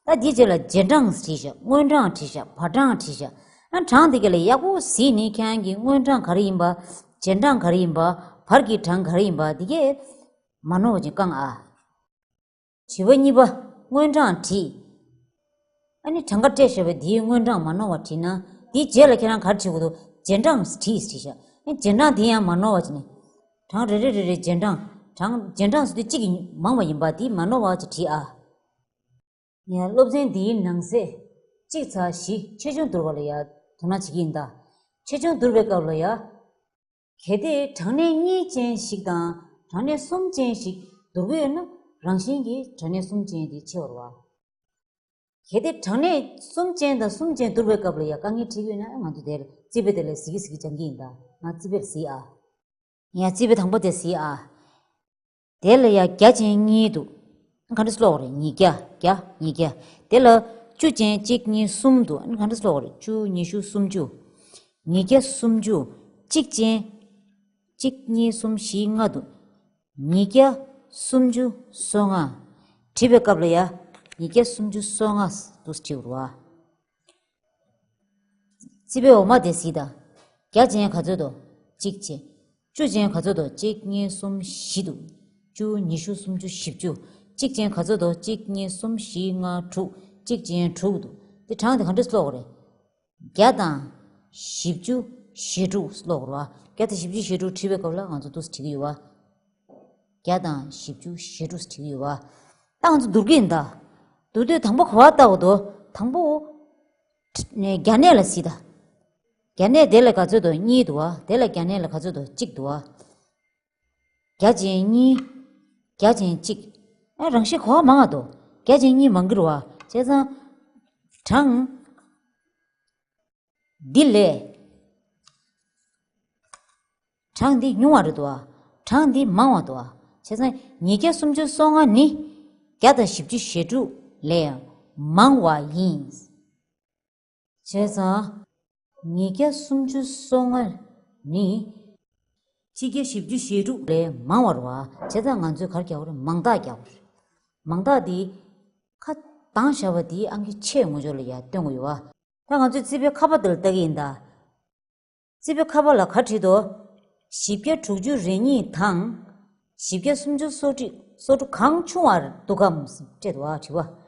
ད་འདིའི་རྗེས་ལ་རྗེས་འབྲང་བྲིས་བཞག་སྔོན་གྲངས་བྲིས་བཞག་བར་གྲངས་བྲིས་བཞག་ཨ་གྲངས་དེ་ག་ལ་ཡག་པོ་གཟིགས་ནས་ཁྱེད་རང་གིས་སྔོན་གྲངས་ག་རེ་ཡིན་པ། རྗེས་འབྲང་ག་རེ་ཡིན་པ། བར་གྱི་གྲངས་ག་རེ་ཡིན་པ་འདི་གས་མ་ནོར་བ་ཅིག་བསྐང་ཨ། དྲི་བ་གཉིས་པ། སྔོན་གྲངས་བྲིས། ཨ་ནི་གྲངས་ཀ་སྤྲད་བཞག་པའི་དེའི་སྔོན་གྲངས་མ་ནོར་བ་བྲིས་ན། དེའི་རྗེས་ལ་ཁྱེད་རང་ག་རེ་བྲིས་དགོས་འདུག་རྗེས་འབྲང་བྲིས་བྲིས་བཞག་ཨ་རྗེས་འབྲང་དེ་ཡང་མ་ནོར་བ་བྱས་ནས། གྲངས་རེ་རེ་རེ་རེ་རྗེས་འབྲང་། གྲངས་རྗེས་འབྲང་ཟེར་དུས་གཅིག་གིས་མང་བ་ཡིན་པ་དེ་མ་ནོར་བ་ཅིག་བྲིས་ཨ། ཡང་སློབ་ཚན་འདིའི་ནང་གསེས་གཅིག་ཚེག་བཞི་ཆེ་ཆུང་བསྡུར་བ་ལ་ཡ་དོ་སྣང་བྱེད་ཀྱི་ཡིན་ད། ཆེ་ཆུང་བསྡུར་བའི་སྐབས་ལ་ཡ། གལ་ཏེ་གྲངས་གནས་གཉིས་ཅན་ཞིག་དང་གྲངས་གནས་གསུམ་ཅན་ཞིག་བསྡུར་གྱི་ཡོད་ན་རང་བཞིན་གྱིས་གྲངས་གནས་གསུམ་ཅན་དེ་ཆེ་བ་རེད་བ། གལ་ཏེ་གྲངས་གནས་གསུམ་ཅན་དང་གསུམ་ཅན་བསྡུར་བའི་སྐབས་ལ་ཡ་དཀའ་ངལ་འཕྲད་ཀྱི་ཡོད་ན་ང་ཚོ་དེར་རྩིས་དཔེ་དེ་ལ་གཟིགས་ཀྱི་གཟིགས་ཀྱི་སྦྱང་གི་ཡིན་ད། ང་རྩིས་དཔེར་གཟིགས་ཨ། ཡ་རྩིས་དཔེ་དང་པོ་དེ་གཟིགས་ཨ། དེ་ལ་ཡ་བརྒྱ་ཅན་གཉིས་འདུག་ག་འདྲ་ཀློག་རེད། ཉིས་བརྒྱ། བརྒྱ། ཉིས་བརྒྱ། དེ་ལ་བཅུ་ཅན་གཅིག་གཉིས་གསུམ་འདུག་ག་འདྲ་ཀློག་རེད། བཅུ། ཉི་ཤུ། སུམ་ཅུ། ཉིས་བརྒྱ་སུམ་ཅུ། གཅིག་ཅན། གཅིག་གཉིས་གསུམ་བཞི་ལྔ་འདུག་ཉིས་བརྒྱ་སུམ་ཅུ་སོ་ལྔ། བྲིས་པའི་སྐབས་ལ་ཡ། ཉིས་བརྒྱ་སུམ་ཅུ་སོ་ལྔ་འདུག་བྲིས་རེད་བ། རྩིས་དཔེ་འོག་མ་དེ་གཟིགས་དང་། བརྒྱ་ཅན་ག་ཚོད་དོ། གཅིག་བྱས། བཅུ་ཅན་ག་ཚོད་དོ། གཅིག་གཉིས་གསུམ་བཞི་འདུག་བཅུ། ཉི་ཤུ། སུམ་ཅུ། བཞི་བཅུ། གཅིག་ཅན་ག་ཚོད་དོ། གཅིག་གཉིས་གསུམ་བཞི་ལྔ་དྲུག་གཅིག་ཅན་དྲུག་འདུག་དེ་གྲངས་དེ་ག་འདྲས་ཀློག་དགོས་རེད། བརྒྱ་དང་བཞི་བཅུ་ཞེ་དྲུག་ཀློག་དགོས་རེད་བ། བརྒྱ་དང་བཞི་བཅུ་ཞེ་དྲུག་བྲིས་པའི་སྐབས་ལ་ང་ཚོ་འདུག་སེ་བྲིས་ཀྱི་ཡོད་བ། བརྒྱ་དང་བཞི་བཅུ་ཞེ་དྲུག་བྲིས་ཀྱི་ཡོད་བ། ད་ང་ཚོ་བསྡུར་གྱི་ཡིན་ད། བསྡུར་དུས་དང་པོ་ག་པར་བལྟ་དགོས་འདུག་དང་པོ། ནས་བརྒྱ་གནས་ལ་གཟིགས་ད། བརྒྱ་གནས་དེ་ལ་ག་ཚོད་འདུག་གཉིས་འདུག་བ། དེ་ལ་བརྒྱ་གནས་ལ་ག་ཚོད་འདུག་གཅིག་འདུག་བ། བརྒྱ་ཅན་གཉིས། བརྒྱ་ཅན་གཅིག་ཨ། རང་བཞིན་གོ་བ་མང་བ་འདུག་བརྒྱ་ཅན་གཉིས་མང་གི་རེད་བ། བྱས་ཙང་། གྲངས་འདི་ལས། གྲངས་འདི་ཉུང་བ་རེད་འདུག་བ། གྲངས་འདི་མང་བ་འདུག་བ། བྱས་ཙང་ཉིས་བརྒྱ་སུམ་ཅུ་སོ་ལྔ་ནི་བརྒྱ་དང་བཞི་བཅུ་ཞེ་དྲུག་ལས་ཡང་མང་བ་ཡིན། བྱས་ཙང་། ཉིས་བརྒྱ་སུམ་ཅུ་སོ་ལྔ་ནི། ཆིག་བརྒྱ་བཞི་བཅུ་ཞེ་དྲུག་ལས་མང་བ་རེད་བ། བྱས་ཙང་ང་ཚོས་ག་རེ་རྒྱག་དགོས་རེད། མང་རྟགས་རྒྱག་དགོས་རེད། མང་རྟགས་འདི། ཁ་གདངས་བཞག་པ་འདིའི་ཨང་ཀི་ཆེ་ངོ་ཅོག་ལ་ཡར་སྟོན་དགོས་ཡོད་བ། ད་ང་ཚོས་རྩིས་པའི་ཁ་པར་འདི་ལ་ལྟ་གི་ཡིན་ད། རྩིས་པའི་ཁ་པར་ལ་ག་བྲིས་འདུག་བཞི་བརྒྱ་དྲུག་ཅུ་རེ་གཉིས་དང་། བཞི་བརྒྱ་སུམ་ཅུ་སོ་དྲུག་སོ་དྲུག་གང་ཆུང་བ་འདུག་གམ་སྤྲད་འདུག་བ། དྲི་བ།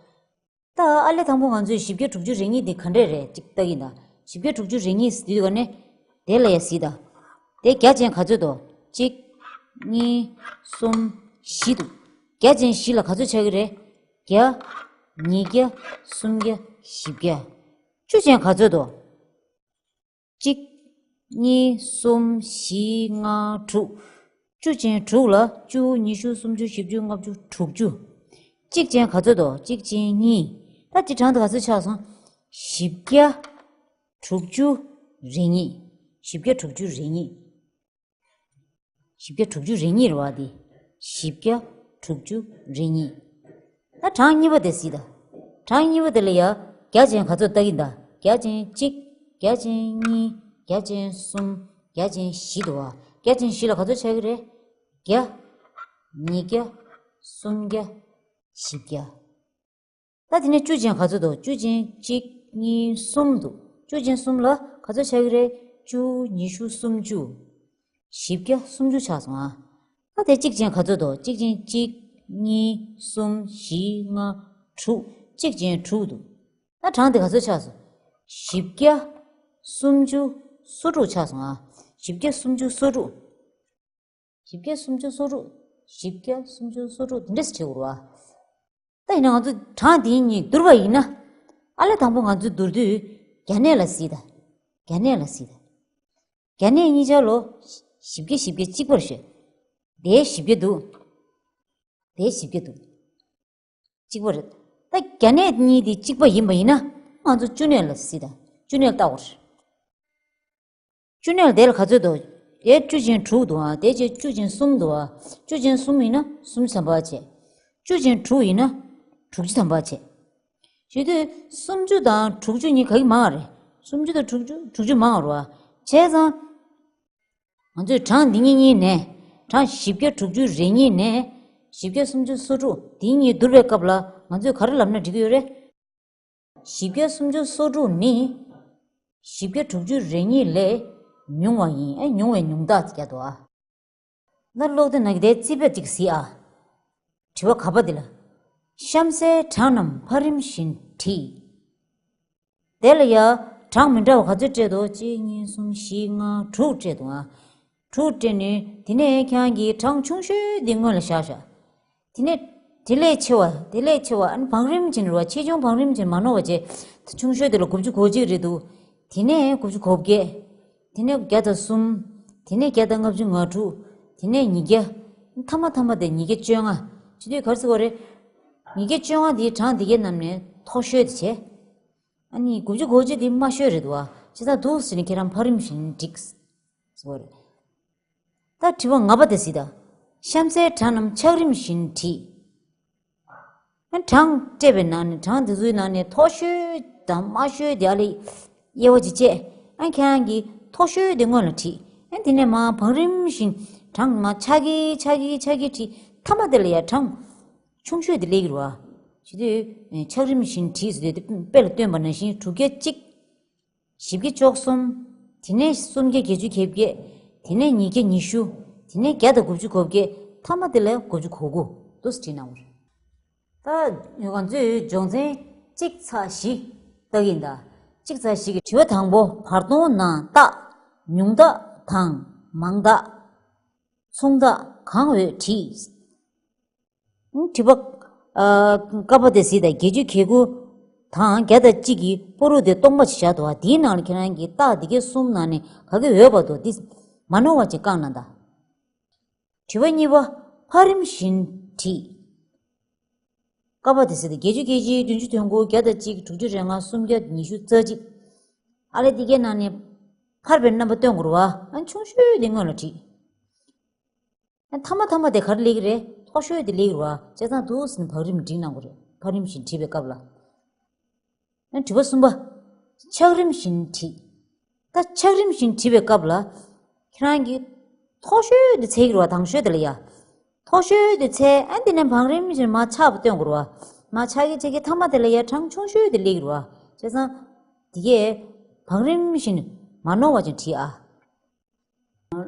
ད་ཨ་ལས་དང་པོ་ང་ཚོས་བཞི་བརྒྱ་དྲུག་ཅུ་རེ་གཉིས་འདི་ག་འདྲས་རེད་ཅིག་ལྟ་གི་ཡིན་ད། བཞི་བརྒྱ་དྲུག་ཅུ་རེ་གཉིས་ཟེར་དུས་ག་ནས་དེ་ལ་ཡ་གཟིགས་ད། དེ་བརྒྱ་ཅན་ག་ཚོད་འདུག་གཅིག་གཉིས། གསུམ། བཞི་འདུག་བརྒྱ་ཅན་བཞི་ལ་ག་ཚོད་ཆགས་ཀྱི་རེད། བརྒྱ། ཉིས་བརྒྱ། སུམ་བརྒྱ། བཞི་བརྒྱ། བཅུ་ཅན་ག་ཚོད་འདུག་གཅིག་གཉིས། གསུམ། བཞི། ལྔ། དྲུག་བཅུ་ཅན་དྲུག་ལ་བཅུ། ཉི་ཤུ། སུམ་ཅུ། བཞི་བཅུ། ལྔ་བཅུ། དྲུག་ཅུ། གཅིག་ཅན་ག་ཚོད་འདུག་གཅིག་ཅན་གཉིས། ད་འདི་གྲངས་དེ་ག་ཚོད་ཆགས་སོང་། བཞི་བརྒྱ་དྲུག་ཅུ་རེ་གཉིས། བཞི་བརྒྱ་དྲུག་ཅུ་རེ་གཉིས། བཞི་བརྒྱ་དྲུག་ཅུ་རེ་གཉིས་རེད་བ་འདི། བཞི་བརྒྱ་དྲུག་ཅུ་རེ་གཉིས། ད་གྲངས་གཉིས་པ་དེ་གཟིགས་དང་། གྲངས་གཉིས་པ་དེ་ལ་ཡ། བརྒྱ་ཅན་ག་ཚོད་ལྟ་གི་ཡིན་ད། བརྒྱ་ཅན་གཅིག་བརྒྱ་ཅན་གཉིས། བརྒྱ་ཅན་གསུམ། བརྒྱ་ཅན་བཞི་འདུག་བ། བརྒྱ་ཅན་བཞི་ལ་ག་ཚོད་ཆགས་ཀྱི་རེད། བརྒྱ། ཉིས་བརྒྱ། སུམ་བརྒྱ། བཞི་བརྒྱ། ད་དེ་ནས་བཅུ་ཅན་ག་ཚོད་འདུག་བཅུ་ཅན་གཅིག་གཉིས། གསུམ་འདུག་བཅུ་ཅན་གསུམ་ལ་ག་ཚོད་ཆགས་ཀྱི་རེད། བཅུ། ཉི་ཤུ། སུམ་ཅུ། བཞི་བརྒྱ། སུམ་ཅུ་ཆགས་སོང་ཨ། ད་དེ་གཅིག་ཅན་ག་ཚོད་འདུག་གཅིག་ཅན་གཅིག་གཉིས། གསུམ། བཞི། ལྔ། དྲུག་གཅིག་ཅན་དྲུག་འདུག་ད་གྲངས་དེ་ག་ཚོད་ཆགས་སོང་། བཞི་བརྒྱ། སུམ་ཅུ། སོ་དྲུག་ཆགས་སོང་ཨ། བཞི་བརྒྱ། སུམ་ཅུ། སོ་དྲུག་བཞི་བརྒྱ། སུམ་ཅུ། སོ་དྲུག་བཞི་བརྒྱ། སུམ་ཅུ། སོ་དྲུག་དེ་འདྲས་བྲིས་དགོས་རེད་བ། ད་ཡིན་ན་ང་ཚོ་གྲངས་དེ་གཉིས་བསྡུར་བ་ཡིན་ན། ཨ་ལས་དང་པོ་ང་ཚོས་བསྡུར་དུས་བརྒྱ་གནས་ལ་གཟིགས་དང་། བརྒྱ་གནས་ལ་གཟིགས་དང་། བརྒྱ་གནས་གཉིས་ཆར་ལོ། བཞི་བརྒྱ། བཞི་བརྒྱ་གཅིག་པ་རེད་ཤག་དེའི་བཞི་བརྒྱ་འདུག་དེའི་བཞི་བརྒྱ་འདུག་གཅིག་པ་རེད། ད་བརྒྱ་གནས་གཉིས་དེ་གཅིག་པ་ཡིན་པ་ཡིན་ན། ང་ཚོ་བཅུ་གནས་ལ་གཟིགས་དང་། བཅུ་གནས་ལ་བལྟ་དགོས་རེད། བཅུ་གནས་ལ་དེ་ལ་ག་ཚོད་འདུག་དེ་བཅུ་ཅན་དྲུག་འདུག་ཨ། དེ་བཅས་བཅུ་ཅན་གསུམ་འདུག་ཨ། བཅུ་ཅན་གསུམ་ཡིན་ན་སུམ་ཅུ་ཐམ་པ་བྱས། བཅུ་ཅན་དྲུག་ཡིན་ན་དྲུག་ཅུ་ཐམ་པ་བྱས། བྱེད་དུས་སུམ་ཅུ་དང་དྲུག་ཅུ་གཉིས་ག་གི་མང་བ་རེད། སུམ་ཅུ་དང་དྲུག་ཅུ། དྲུག་ཅུ་མང་བ་རེད་བ། བྱས་ཙང་། ང་ཚོས་གྲངས་འདི་གཉིས་གཉིས་ནས། གྲངས་བཞི་བརྒྱ་དྲུག་ཅུ་རེ་གཉིས་ནས། བཞི་བརྒྱ། སུམ་ཅུ། སོ་དྲུག་འདི་གཉིས་བསྡུར་བའི་སྐབས་ལ་ང་ཚོས་ག་རེ་ལབ་ན་འགྲིག་གི་ཡོད་རེད། བཞི་བརྒྱ། སུམ་ཅུ། སོ་དྲུག་ནི། བཞི་བརྒྱ་དྲུག་ཅུ་རེ་གཉིས་ལས་ཉུང་བ་ཡིན། ཨེ། ཉུང་བའི་ཉུང་རྟགས་རྒྱག་འདུག་ཨ། ད་ཀློག་དེ་ན་གི་དེའི་རྩིས་དཔེ་ཅིག་གཟིགས་ཨ། དྲི་བ་ག་པ་འདི་ལ། གཤམ་གསལ་གྲངས་རྣམས་ཕ་རིམ་བཞིན་བྲིས། དེ་ལ་ཡ། གྲངས་མི་འདྲ་བ་ག་ཚོད་སྤྲད་འདུག་གཅིག་གཉིས། གསུམ། བཞི། ལྔ། དྲུག་སྤྲད་འདུག་ཨ། དྲུག་སྤྲད་ནས་དེ་ནས་ཁྱེད་རང་གིས་གྲངས་ཆུང་ཤོས་དེ་སྔོན་ལ་བཞག་བཞག་དེ་ནས་དེ་ལས་ཆེ་བ། དེ་ལས་ཆེ་བ། ཨ་ནི་བང་རིམ་བྱས་ནས་རེད་བ། ཆེ་ཆུང་བང་རིམ་བྱས་ནས་མ་ནོར་བ་བྱས། ད་ཆུང་ཤོས་དེ་ལ་དགུ་བཅུ་གོ་གཅིག་རེད་འདུག་དེ་ནས་དགུ་བཅུ་གོ་བརྒྱད། དེ་ནས་བརྒྱ་དང་གསུམ། དེ་ནས་བརྒྱ་དང་ལྔ་བཅུ་ང་དྲུག་དེ་ནས་ཉིས་བརྒྱ། མཐའ་མ་མཐའ་མ་དེ་ཉིས་བརྒྱ་བཅོ་ལྔ། བྱེད་དུས་ག་རེ་ཟེར་བ་རེད། ཉིས་བརྒྱ་བཅོ་ལྔ་དེ་གྲངས་དེ་གའི་ནང་ནས་མཐོ་ཤོས་དེ་བྱས། ཨ་ནི་དགུ་བཅུ་གོ་གཅིག་དེ་དམའ་ཤོས་རེད་འདུག་བ། བྱས་ཙང་འདུག་ཟེར་ནས་ཁྱེད་རང་ཕ་རིམ་བཞིན་བསྒྲིགས་ཟེར་བ་རེད། ད་དྲི་བ་ལྔ་པ་དེ་གཟིགས་དང་། གཤམ་གསལ་གྲངས་རྣམས་ཆགས་རིམ་བཞིན་བྲིས། ཨ། གྲངས་སྤྲད་པའི་ནང་ནས། གྲངས་དེ་ཚོའི་ནང་ནས་མཐོ་ཤོས་དང་དམའ་ཤོས་དེ་ཨ་ལས་དབྱེ་བ་ཅིག་བྱས། ཨ། ཁྱེད་རང་གིས་མཐོ་ཤོས་དེ་སྔོན་ལ་བྲིས། ཨ། དེ་ནས་མར་བང་རིམ་བཞིན་གྲངས་མར་ཆག་གི་ཆག་གི་ཆག་གི་བྲིས། མཐའ་མ་དེ་ལ་ཡ་གྲངས་ཆུང་ཤོས་དེ་སླེབས་ཀྱི་རེད་བ། བྱེད་དུས་ཆགས་རིམ་བཞིན་བྲིས་ཟེར་དུས་དཔེ་ལ་སྟོན་པ་ནང་བཞིན་དྲུག་བརྒྱ་གཅིག་བཞི་བརྒྱ་བཅུ་གསུམ། དེ་ནས་སུམ་བརྒྱ་བརྒྱད་ཅུ་གྱ་བརྒྱད། དེ་ནས་ཉིས་བརྒྱ་ཉི་ཤུ། དེ་ནས་བརྒྱ་དང་དགུ་བཅུ་གོ་བརྒྱད། ཐ་མ་དེ་ལ་དགུ་བཅུ་གོ་དགུ་འདུག་སེ་བྲིས་གནང་བ་རེད། ད་ང་ཚོས་སྦྱོང་ཚན་གཅིག་ཚེག་བཞི་ལྟ་གི་ཡིན་ད། གཅིག་ཚེག་བཞི་གི་དྲི་བ་དང་པོ། བར་སྟོང་ནང་རྟགས། ཉུང་རྟགས་དང་མང་རྟགས། མཚུངས་རྟགས་གང་འོས་བྲིས། དྲི་བ། ཨ། ཀ་པ་དེ་གཟིགས་དང་། བརྒྱད་ཅུ་གྱ་དགུ་དང་བརྒྱ་དང་གཅིག་གི་སྤུ་རུ་དེ་སྟོང་པ་ཞིག་བཞག་འདུག་བ། དེའི་ནང་ལ་ཁྱེད་རང་གིས་རྟགས་འདི་གའི་གསུམ་ནང་ནས་ག་གི་འོས་པ་འདུག་འདི་མ་ནོར་བ་ཅིག་བཀང་གནང་དང་། དྲི་བ་གཉིས་པ། ཕར་རིམ་བཞིན་བྲིས། ཀ་པ་དེ་གཟིགས་དང་། བརྒྱད་ཅུ་གྱ་གཅིག་བདུན་ཅུ་དོན་དགུ། བརྒྱ་དང་གཅིག་དྲུག་ཅུ་རེ་ལྔ། སུམ་བརྒྱ་ཉི་ཤུ། རྩ་གཅིག་ཨ་ལས་འདི་གའི་ནང་ནས་ཕར་བའི་རྣམ་པ་སྟོན་དགོས་རེད་བ། ཨ། ཆུང་ཤོས་དེ་སྔོན་ལ་བྲིས། ཨ། ཐ་མ་ཐ་མ་དེ་ག་རེ་སླེབས་ཀྱི་རེད། མཐོ་ཤོས་དེ་སླེབས་ཀྱི་རེད་བ། བྱས་ཙང་འདུག་སེ་བང་རིམ་བསྒྲིགས་གནང་དགོས་རེད། ཕར་རིམ་བཞིན་བྲིས་པའི་སྐབས་ལ། ཨ། དྲི་བ་གསུམ་པ། ཆག་རིམ་བཞིན་བྲིས། ད་ཆག་རིམ་བཞིན་བྲིས་པའི་སྐབས་ལ། ཁྱེད་རང་གིས་མཐོ་ཤོས་དེ་འཚོལ་གྱི་རེད་བ། དང་ཤོས་དེ་ལ་ཡ། མཐོ་ཤོས་དེ་འཚོལ། ཨ། འདི་ནས་བང་རིམ་བཞིན་མར་ཆག་པ་སྟོན་དགོས་རེད་བ། མར་ཆག་གི་ཆག་གི་ཐ་མ་དེ་ལ་ཡ་གྲངས་ཆུང་ཤོས་དེ་སླེབས་ཀྱི་རེད་བ། བྱས་ཙང་། འདི་གས་བང་རིམ་བཞིན་མ་ནོར་བ་ཅིག་བྲིས་ཨ།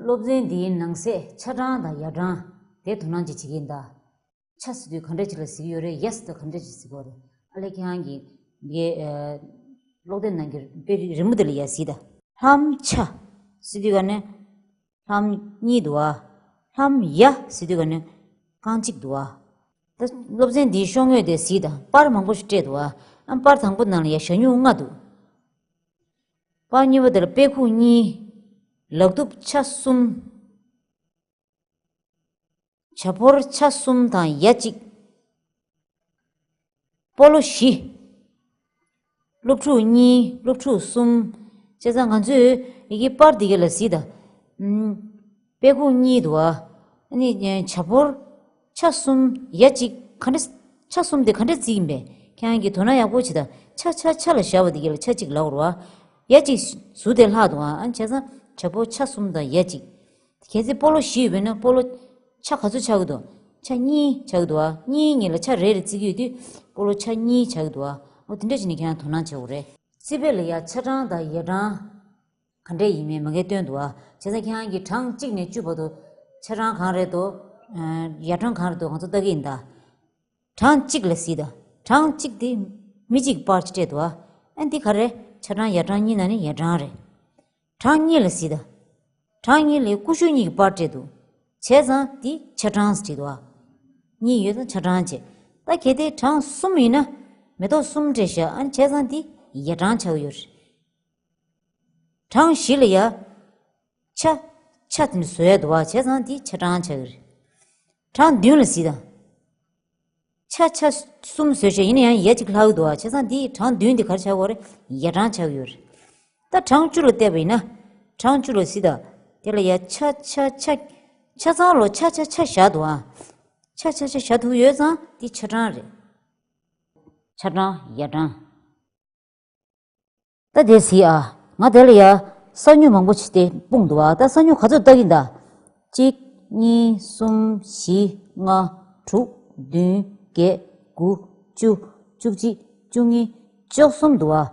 སློབ་ཚན་འདིའི་ནང་གསེས་ཆ་གྲངས་དང་ཡ་གྲངས་དེ་དོ་སྣང་ཅིག་བྱེད་ཀྱི་ཡིན་ད། ཆ་ཟེར་དུས་ག་འདྲ་ཅིག་ལ་གཟིགས་ཡོད་རེད། ཡ་ཟེར་དུས་ག་འདྲ་ཅིག་གཟིགས་ཡོད་རེད། ཨ་ལས་ཁྱེད་རང་གིས་འདི་གའི། ཨ། ཀློག་དེབ་ནང་གི་དཔེ་རི་རི་མོ་དེ་ལ་ཡ་གཟིགས་དང་། ལྷམ་ཆ་ཟེར་དུས་ག་ནས་ལྷམ་གཉིས་འདུག་བ། ལྷམ་ཡ་ཟེར་དུས་ག་ནས་རྐང་གཅིག་འདུག་བ། ད་སློབ་ཚན་འདིའི་ཤོག་ངོས་དེ་གཟིགས་དང་། པར་མང་པོ་ཞིག་སྤྲད་འདུག་བ། ཨ། པར་དང་པོ་ནང་ལ་ཡ་ཞྭ་སྨྱུག་ལྔ་འདུག་པར་གཉིས་པ་དེ་ལ་དཔེ་ཁུག་གཉིས། ལག་གདུབ་ཆ་གསུམ། བྱ་ཕོར་ཆ་གསུམ་དང་ཡ་གཅིག་སྤོ་ལོ་བཞི། སློབ་ཕྲུག་གཉིས། སློབ་ཕྲུག་གསུམ། བྱས་ཙང་ང་ཚོས་ཡི་གེ་པར་འདི་ག་ལ་གཟིགས་དང་། ཨམ། དཔེ་ཁུག་གཉིས་འདུག་བ། ཨ་ནི་བྱ་ཕོར་ཆ་གསུམ་ཡ་གཅིག་ག་འདྲ། ཆ་གསུམ་དེ་ག་འདྲ་བརྩིས་ཡིན་པས། ཁྱེད་རང་གིས་དོ་སྣང་ཡག་པོ་བྱེད་དང་། ཆ་ཆ་ཆ་ལ་བཞག་པ་འདི་ག་ལ་ཆ་གཅིག་ལབ་དགོས་རེད་བ། ཡ་གཅིག་ཟུར་དེ་ལྷག་འདུག་བ། ཨ། བྱས་ཙང་བྱ་ཕོར་ཆ་གསུམ་དང་ཡ་གཅིག་གལ་སྲིད་སྤོ་ལོ་བཞི་ཡོད་པ་ཡིན་ན་སྤོ་ལོ་ཆ་ག་ཚོད་ཆགས་ཀྱི་འདུག་ཆ་གཉིས་ཆགས་ཀྱི་འདུག་བ། གཉིས་གཉིས་ལ་ཆ་རེ་རེ་བརྩི་གི་ཡོད་དུས་སྤོ་ལོ་ཆ་གཉིས་ཆགས་ཀྱི་འདུག་བ། འོ་དེ་འདྲ་བྱས་ནས་ཁྱེད་རང་དོ་སྣང་བྱེད་དགོས་རེད། རྩིས་དཔེ་ལ་ཡ་ཆ་གྲངས་དང་ཡ་གྲངས་ག་འདྲས་ཡིན་མིན་མ་གིར་སྟོན་འདུག་བ། བྱས་ཙང་ཁྱེད་རང་གིས་གྲངས་གཅིག་ནས་བཅུ་བར་དུ་ཆ་གྲངས་གང་རེད་འདུག་ཨ། ཡ་གྲངས་གང་རེད་འདུག་ང་ཚོ་ལྟ་གི་ཡིན་ད། གྲངས་གཅིག་ལ་གཟིགས་དང་། གྲངས་གཅིག་དེ་མི་གཅིག་གིས་པར་ཅིག་སྤྲད་འདུག་བ། ཨ། འདི་ག་རེ། ཆ་གྲངས་ཡ་གྲངས་གཉིས་ནང་ནས་ཡ་གྲངས་རེད། གྲངས་གཉིས་ལ་གཟིགས་དང་། གྲངས་གཉིས་ལ་ཀུ་ཤུ་གཉིས་ཀྱིས་པར་སྤྲད་འདུག་བྱས་ཙང་འདི་ཆ་གྲངས་སུ་བྲིས་འདུག་བ། གཉིས་ཡོད་ཙང་ཆ་གྲངས་བྱས། ད་གལ་ཏེ་གྲངས་གསུམ་ཡིན་ན་མེ་ཏོག་གསུམ་སྤྲད་བཞག་ཨ་ནི་བྱས་ཙང་འདི་ཡ་གྲངས་ཆགས་ཀྱི་ཡོད་རེད། གྲངས་བཞི་ལ་ཡ། ཆ། ཆ་དེ་འདྲ་བཟོ་ཡ་འདུག་བ། བྱས་ཙང་འདི་ཆ་གྲངས་ཆགས་ཀྱི་རེད། གྲངས་བདུན་ལ་གཟིགས་དང་། ཆ་ཆ་གསུམ་བཟོས་བྱས་ཡིན་ན་ཡང་ཡ་གཅིག་ལྷག་གི་འདུག་བ། བྱས་ཙང་འདི་གྲངས་བདུན་འདི་ག་རེ་ཆགས་ཀྱི་ཡོད་རེད། ཡ་གྲངས་ཆགས་ཀྱི་ཡོད་རེད། ད་གྲངས་བཅུ་ལ་བལྟས་པ་ཡིན་ན། གྲངས་བཅུ་ལ་གཟིགས་དང་། དེ་ལ་ཡ་ཆ་ཆ་ཆ། ཆ་ཚང་ལོ་ཆ་ཆ་ཆ་བཞག་འདུག་ཨ། ཆ་ཆ་ཆ་བཞག་ཐུབ་ཡོད་ཙང་འདི་ཆ་གྲངས་རེད། ཆ་གྲངས་ཡ་གྲངས། ད་དེ་གཟིགས་ཨ། ང་དེ་ལ་ཡ་ས་སྨྱུག་མང་པོ་ཅིག་དེ་སྤུངས་འདུག་ཨ། ད་ས་སྨྱུག་ག་ཚོད་བཏགས་ཀྱི་ཡིན་ད། གཅིག་གཉིས། གསུམ། བཞི། ལྔ། དྲུག་བདུན། བརྒྱད། དགུ། བཅུ། བཅུ་གཅིག་བཅུ་གཉིས། བཅུ་གསུམ་འདུག་ཨ།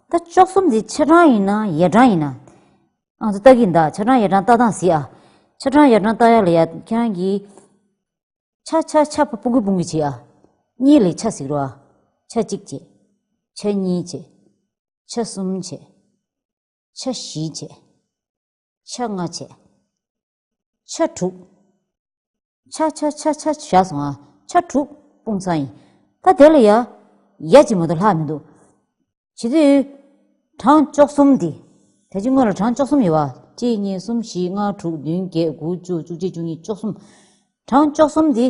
ད་བཅུ་གསུམ་དེ་ཆ་གྲངས་ཡིན་ན་ཡ་གྲངས་ཡིན་ན། ང་ཚོ་བཏགས་ཀྱི་ཡིན་ད། ཆ་གྲངས་ཡ་གྲངས་བཏགས་སྟངས་གཟིགས་ཨ། ཆ་གྲངས་ཡ་གྲངས་བཏགས་ཡ་ལ་ཡ་ཁྱེད་རང་གིས། ཆ་ཆ་ཆ་སྤུ་གུ་སྤུ་གུ་བྱེད་ཨ། གཉིས་ལ་ཆ་ཟེར་རོ་ཨ། ཆ་གཅིག་བྱེད། ཆ་གཉིས་བྱེད། ཆ་གསུམ་བྱེད། ཆ་བཞི་བྱེད། ཆ་ལྔ་བྱེད། ཆ་དྲུག་ཆ་ཆ་ཆ་ཆ་བཞག་སོང་ཨ། ཆ་དྲུག་སྤུངས་ཚར་ཡིན། ད་དེ་ལ་ཡ། ཡ་གཅིག་མ་གཏོགས་ལྷག་མི་འདུག་བྱེད་དུས། གྲངས་བཅུ་གསུམ་འདི། ད་ཅི་སྔོན་ལ་གྲངས་བཅུ་གསུམ་ཡོད་པ། གཅིག་གཉིས། གསུམ། བཞི། ལྔ། དྲུག་བདུན། བརྒྱད། དགུ། བཅུ། བཅུ་གཅིག་བཅུ་གཉིས། བཅུ་གསུམ། གྲངས་བཅུ་གསུམ་འདི།